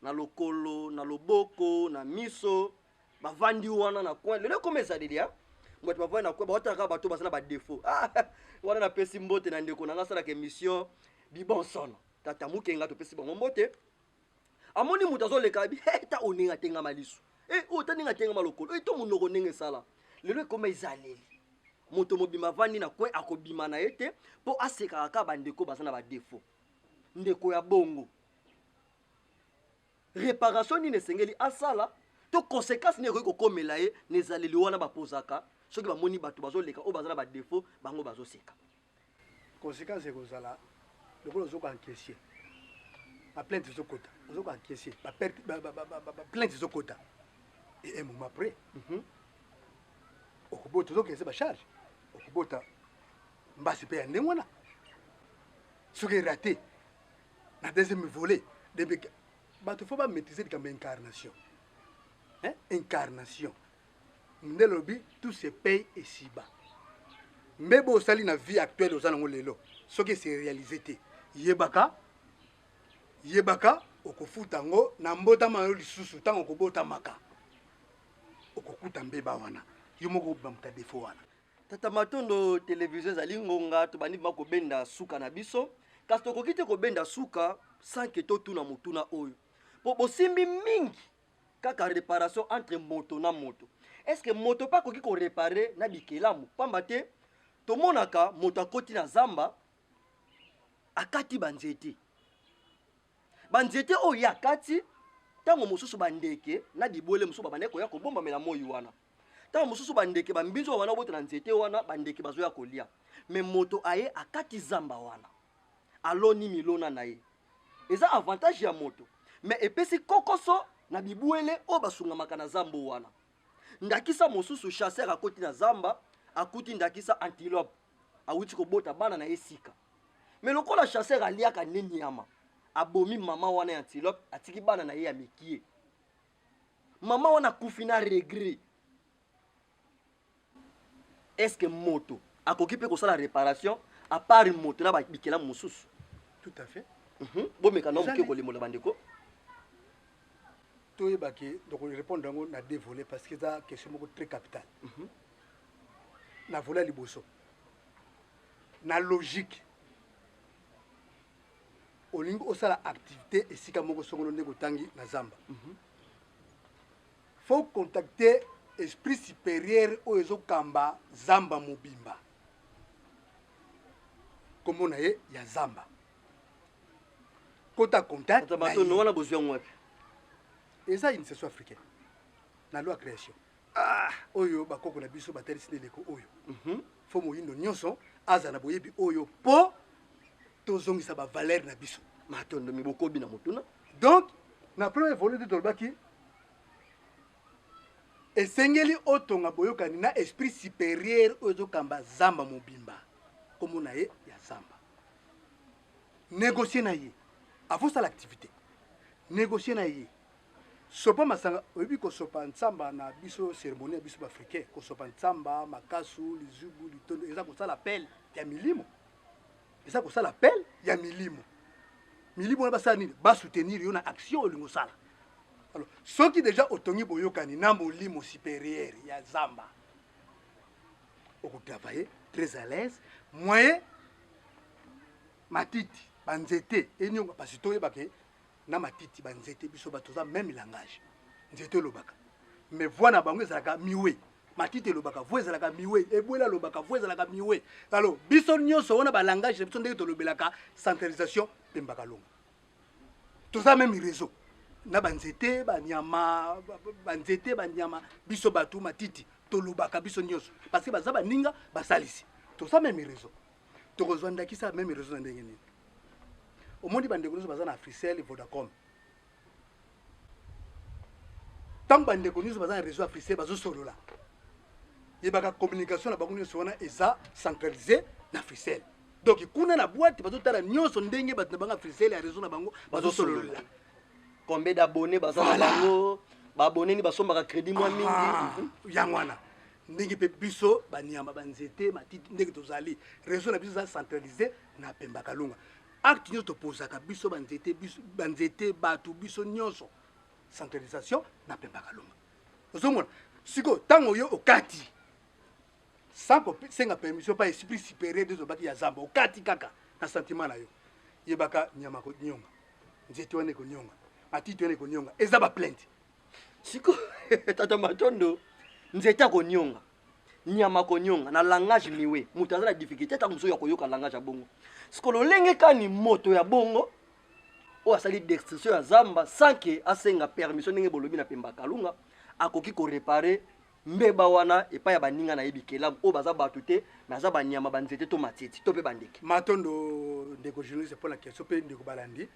na lokolo, na loboko, na miso, bavandi wana na coin. Lelo ekoma ezaleli ya bato bavandi na coin, baotaka kaka bato baza na badéfaut. Ah, wana napesi mbote na ndeko na nga asalaka émission Bibonsono, Tata Mokenga, topesi bango mbote. Amoni moto azoleka abi, hey, ta oyo ndenge atengama liso, hey, oyo ta ndenge atengama lokolo, hey, to monoko ndenge esala. Lelo ekoma ezaleli, moto mobima avandi na coin, akobima na ye te mpo asekaka kaka bandeko baza na badéfaut. Ndeko ya bongo, réparation nini esengeli asala to conséquence nini ekoki kokomela ye na ezaleli wana bapozaka soki bamoni bato bazoleka oyo baza na badéfaut, bango bazoseka? Conséquence ekozala lokola ozoka encaisser baplainte ezokota, ozoka encaisser baplainte ezokota, et un moment après okobota, ozokese bacharge, okobota mbasi mpe ya ndenge wana. Soki eraté na deuxième volet, debe bato faut bamaîtriser likambo ya incarnation, hein? Incarnation nde lobi tout se paye esiba. Mbeba osali na vie actuelle oza nango lelo, soki ese réalise te, yebaka yebaka okofuta yango na mbotama yo lisusu. Ntango okobotamaka, okokuta mbeba wana, yo moko obamuta défaut wana. Tata Matondo, televizio ezali ngonga, tobandi ma kobenda suka na biso, kasi tokoki te kobenda suka sans que totuna motuna oyo, po bosimbi mingi kaka réparation entre moto na moto. Est ce que moto mpe akoki koréparer na bikelamu? Pamba te tomonaka moto akoti na zamba, akati banzete, banzete oyo ye akati, ntango mosusu bandeke na bibwele mosusu babandaki koya kobombamela moi wana, ntango mosusu bandeke bambinzo babanda kobota na nzete wana, bandeke bazoya kolia. Mais moto aye akati zamba wana, aloni milona na ye. Eza avantage ya moto, mais epesi kokoso na bibwele oyo basungamaka na zambo wana. Ndakisa mosusu, chasseur akoti na zamba, akuti ndakisa antilope awuti kobota bana na ye sika. Mais lokola chasseur aliaka nde nyama, abomi mama wana ya antilope, atiki bana na ye ya mikie. Mama wana akufi na regret. Est ce que moto akoki mpe kosala réparation à part moto na bikelamu mosusu? Tout à fait. Bomeka na moke kolimbola bandeko. Toyebaki répondre yango na deux volets, parce que eza question moko très capitale. Na volet ya liboso, na logique, olingi osala activité esika moko songolo, ndenge otangi na zamba, faut contacter esprit supérieur oyo ezokamba zamba mobimba, kombo na ye ya Zamba. Kota contact. Tata Matondo, wana bozwi yango wapi? Eza initiation africaine na loi création. Ah, oyo bakoko na biso batalisi na eleko oyo. Faut moyindo nyonso aza na boyebi oyo mpo tozongisa bavaleur na biso. Matondo, mibokobi na motuna. Donc na premier volet nde tolobaki esengeli otonga boyokani na esprit supérieur oyo ezokamba zamba mobimba, kombo na ye ya Zamba. Négocie na ye avant osala activité, négocie na ye. Sopa masanga, oyebi kosopa ntsamba na biso, cérémonie ya biso baafricain, kosopa ntsamba, makasu, lizubu, litondo, eza kosala appel ya milimo, eza kosala appel ya milimo. Milimo wana basala nini? Basoutenir yo na action olingi osala. Alors soki déjà otongi boyokani na molimo supérieur ya zamba, okotravailler très à l'aise. Moyen matiti, banzete eniongo, parce que toyebake na matiti, banzete, biso bato toza même langage. Nzete olobaka, mais voix na bango ezalaka miwe. Matiti elobaka, voix ezalaka miwe, ebwele alobaka, voix ezalaka miwe. Alors biso nyonso wana ba langage na biso ndenge tolobelaka centralisation Pemba Kalonga. Toza même réseau na banzete banyama banzete banyama biso bato matiti tolobaka biso nyonso parce que baza baninga basalisi toza même réseau. Tokozwa ndakisa même réseau na ndenge nini? Omoni bandeko nyonso baza na Africell, Vodacom. Ntango bandeko nyonso baza na réseau Africell bazosolola, yebaka communication na bango nyonso wana eza centralisé na Africell. Donc kuna na boîte bazotala nyonso ndenge bato na bango Africell ya réseau na bango bazosolola. Combien d'abonnés baza na bango, baabonné ni basombaka crédit mwa mingi. Ah, yango wana ndenge mpe biso banyama banzete matiti ndenge tozali réseau na biso eza centralisé na Pemba Kalunga. Acte nyonso topozaka biso banzete, biso banzete bato biso nyonso centralisation na Pemba Kalunga. Ozomona sikoyo ntango yo okati sans kosenga permission pa esprit supérieur nde ozobaki ya zamba, okati kaka na sentiment na yo, yebaka nyama konyonga, nzete wana ekonyonga, matiti wana ekonyonga, eza ba plainte. Siko tata Matondo, nzete akonyonga, nyama konyonga na langage miwe, moto aza na difficulté ntango mosusu ya koyoka langage ya bongo. Siko lolenge kani moto ya bongo oyo asali destruction ya zamba sans que asenga permission ndenge bolobi na Pemba Kalunga, akoki koréparer mbeba wana epai ya baninga na ye bikelamu oyo baza bato te, mais aza banyama, banzete to matiti to mpe bandeke? Matondo ndeko journaliste mpo na question mpe ndeko balandi.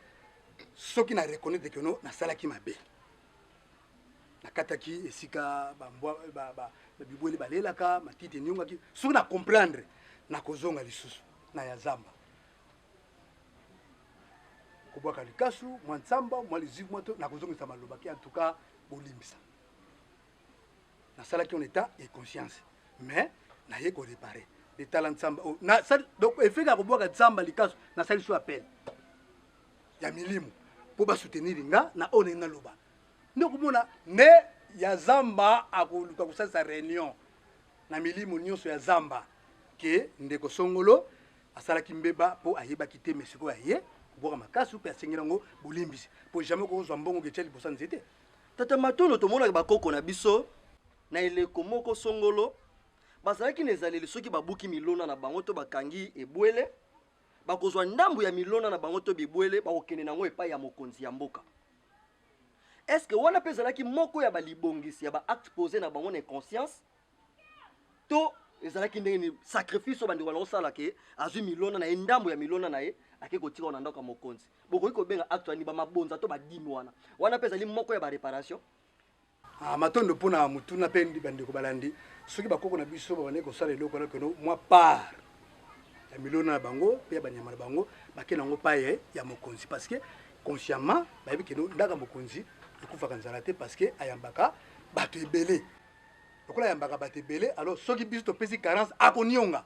Soki na reconnaître que no nasalaki mabe, nakataki esika bambwa bibwele balelaka, matiti enyongaki, soki na comprendre nakozonga lisusu na ya zamba kobwaka likasu mwa ntsamba mwa lizibu mwa to nakozongisa maloba ki en tout cas bolimbisa nasalaki en état et conscience, mais naye koréparer letala ntsamba oh, na sali, donc effet ya kobwaka ntsamba likasu nasali so appel ya milimo mpo basoutenir nga na oyo ndenge naloba. Nde okomona nde ya zamba akoluka kosalisa réunion na milimo nyonso ya zamba ke ndeko songolo asalaki mbeba mpo ayebaki te, mais sikoyo aye kobwaka makasi mpe asengeli yango bolimbisi mpo jamais okozwa mbongo ketya liboso ya nzete. Tata Matondo, tomonaka bakoko na biso na eleko moko songolo bazalaki na ezaleli soki babuki milona na bango to bakangi ebwele, bakozwa ndambu ya milona na bango to bibwele, bakokende nango epai ya mokonzi ya mboka. Est-ce que wana mpe ezalaki moko ya balibongisi ya baacte posé na bango na inconscience to ezalaki ndenge nini sacrifice oyo bandeko bana kosala ke azwi milona na ye, ndambu ya milona na ye ake kotika na ndako ya mokonzi? Bokoki kobenga acte wani bamabonza to badimi wana, wana mpe ezali moko ya baréparation? Ah, matondo mpona motuna mpe bandeko balandi. Soki bakoko na biso babandaki kosala eloko wana keno mwa part ya milona na bango mpe ya banyama na bango bakende yango paye ya mokonzi, parce que consciemment bayebi keno ndako ya mokonzi ekufaka nzala te, parce que ayambaka bato ebele. Lokola ayambaka bato ebele, alors soki biso topesi carence akonionga.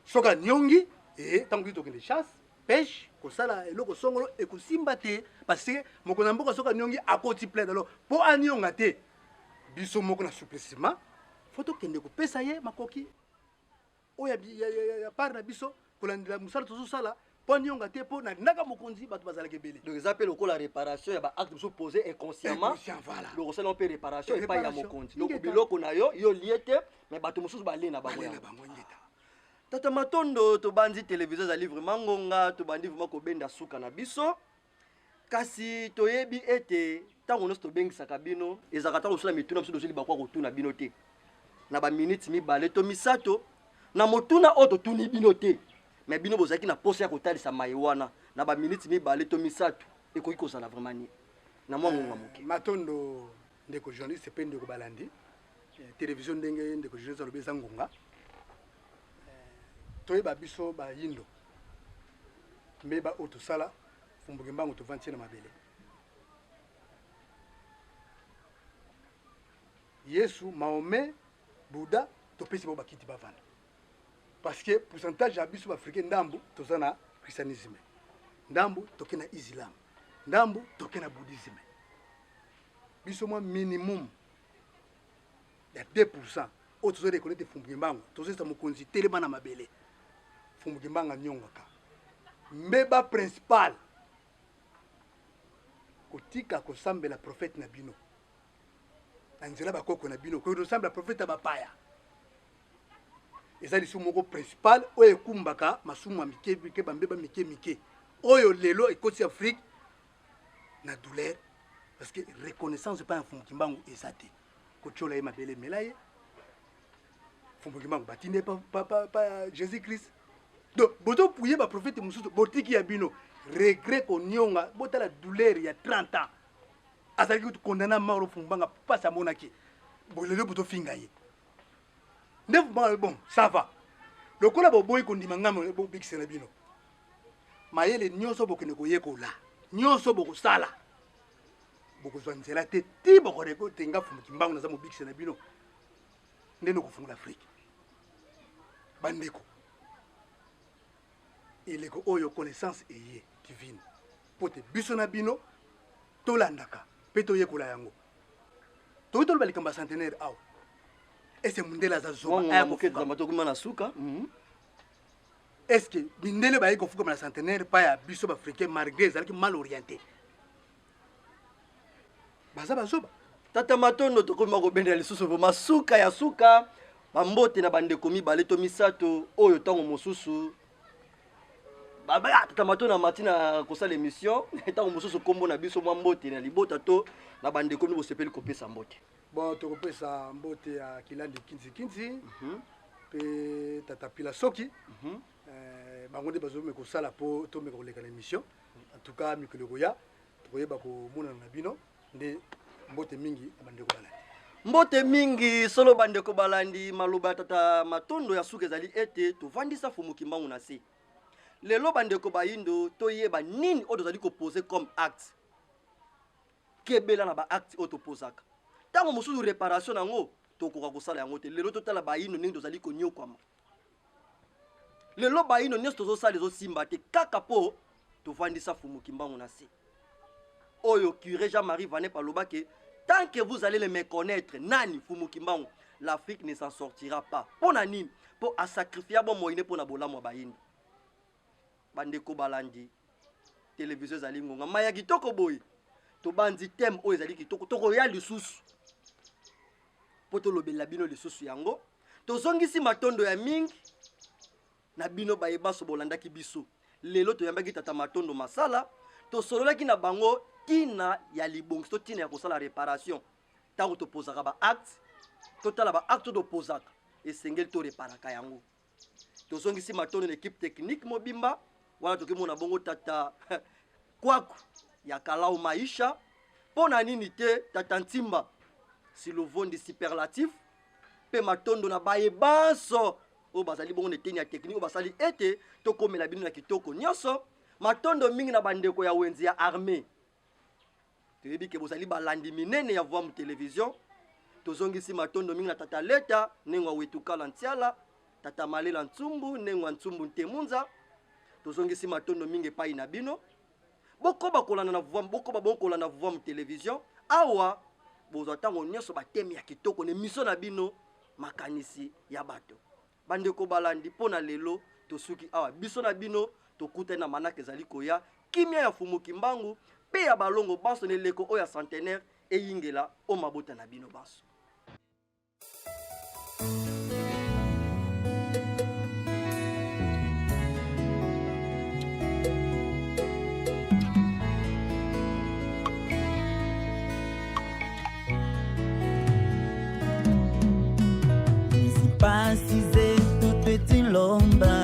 Soki aniongi, ntango biso tokende chasse pêche kosala eloko songolo ekosimba te, parce que mokonzi ya mboka soki aniongi akoti plainte. Alors mpo anionga te, biso moko na souplissement fo tokende kopesa ye makoki oyo ya part na biso kolandela mosala tozosala mpo anionga te, mpo na ndaka mokonzi bato bazalaka ebele. Donc eza mpe lokola réparation ya baacte mosusu posé inconsciemment. Inconscient, voilà. Donc osala mpe réparation epai ya Réparation. mokonzi. Donc Ingeta. biloko na yo yo lie te, mais bato mosusu balie na bango Balie na yango. bango, ingeta. Tata Matondo, tobandi télévision ezali vraiment ngonga, tobandi vraiment kobenda suka na biso, kasi toyebi ete ntango nyonso tobengisaka bino ezalaka ntango mosusu na mituna biso tozoli bakwa kotuna bino te na baminiti mibale to misato na motuna oyo totuni bino te, mais bino bozalaki na posa ya kotalisa maye wana na baminiti mibale to misato, ekoki kozala vraiment nini na mwa ngonga moke? Matondo ndeko journaliste mpe ndeko balandi télévision. Ndenge ndeko journaliste alobi, eza ngonga toyeba biso bayindo mbeba oyo tosala fumbuki mbango tovandi na mabele. Yesu, Mahomet, Bouddha topesi bango bakiti bavanda, parce que pourcentage ya biso baafricain ndambu toza na christianisme, ndambu toke na islam, ndambu toke na bouddhisme. Biso mwa minimum ya 2% oyo tozo reconnaître fumbuki mbango, tozoyesa mokonzi telema na mabele. Fumbuki mbango anyongaka mbeba principal kotika kosambela prophète na bino. Na nzela bakoko na bino koyo tosambela profeta bapaya eza lisumu moko principal oyo ekumbaka masumu ya mike mike, bambeba mike mike oyo lelo ekoti Afrique na douleur, parce que reconnaissance epai ya Mfumu Kimbangu eza te. Kotiola ye mabele emela ye Mfumu Kimbangu batindi ye pa, pa, pa, pa Jésus Christ. Donc bozopuye baprofete mosusu botiki ya bino regret konionga. Botala douleur ya 30 ans azalaki kutu condamné à mort. Mfumu Mbanga mpasi amonaki lelo bozofinga ye nde Mfumu. Bon, ça va, lokola boboyi kondima ngambo bobikisela bino mayele nyonso, bokende koyekola nyonso bokosala, bokozwa nzela te ti bokorekotenga Mfumu Kimbangu naza mobikisi na bino nde nokofungola Afrike. Bandeko, eleko oyo connaissance eye divine mpo te biso na bino tolandaka mpe toyekola yango. Toki toloba likambo ya centenaire awa, ese mundele aza zoba aya kofukama tokoma na suka. Est ce que mindele baye kofukama na centenaire pa ya biso baafricain, malgré ezalaki mal orienté? Baza bazoba. Tata Matondo, tokomi kobendela lisusu vraimen suka ya suka. Bambote na bandeko mibale to misato oyo ntango mosusu tata Matondo amati na kosala émission, ntango mosusu nkombo na biso, mwa mbote na libota to na bandeko bino bosepeli kopesa mbote. Bon, tokopesa mbote ya Kilandi Kinzi Kinzi mpe tata Pila Soki. Bango nde bazomeka kosala mpo tomeka koleka na émission. En tout cas, mikolo ekoya tokoyeba komonana na bino. Nde mbote mingi na bandeko balandi. Mbote mingi solo bandeko balandi. Maloba ya tata Matondo ya suka ezali ete tovandisa Fumu Kimbangu na se. Lelo bandeko bayindo, toyeba nini oyo tozali kopose comme acte. Kebela na baacte oyo topozaka. Ntango mosusu réparation nango tokoka kosala yango te. Lelo totala bayindo ndenge tozali konyokwama. Lelo bayindo nyonso tozosala ezosimba te kaka mpo tovandisa Fumu Kimbangu na se. Oyo curé Jean-Marie Vanep alobaki: tant que vous allez le méconnaître, nani Fumu Kimbangu, l'Afrique ne s'en sortira pas. Mpo na nini? Mpo asakrifia bomoi ne mpo na bolamu ya bayindo. Bandeko balandi televizio, ezali ngonga maya kitoko boye. Tobandi thème oyo ezali kitoko, tokoya lisusu mpo tolobelela bino lisusu yango. Tozongisi matondo ya mingi na bino baye baso bolandaki biso lelo. Toyambaki tata Matondo Masala, tosololaki na bango ntina ya libongisi to ntina ya kosala réparation. Ntango topozaka baacte, totala baacte oyo topozaka, esengeli toreparaka yango. Tozongisi matondo na équipe technique mobimba wana. Tokimona bongo tata Kwaku ya Kalau Maisha, mpo na nini te tata Ntimba Silovondi superlatif, mpe matondo na baye banso oyo bazali bongo na eteni ya technique oyo basali ete tokomela bino na kitoko nyonso. Matondo mingi na bandeko ya wenze ya armée, toyebi ke bozali balandi minene ya Voamu Télévision. Tozongisi matondo mingi na tata Leta Nengwa Wetukala Ntiala, tata Malela Ntsumbu Nengwa Ntsumbu Ntemunza. Tozongisi matondo mingi epai na bino. Bokoba kolanda na Voamu, bokoba bongo kolanda Voamu Télévision. Awa bozwa ntango nyonso bateme ya kitoko na émission na bino Makanisi ya bato. Bandeko balandi, mpo na lelo tosuki awa. Biso na bino tokutani na manaka ezali koya. Kimia ya Fumu Kimbangu mpe ya balongo banso na eleko oyo ya centenaire eyingela o mabota na bino banso. Pasi zetu twetilomba.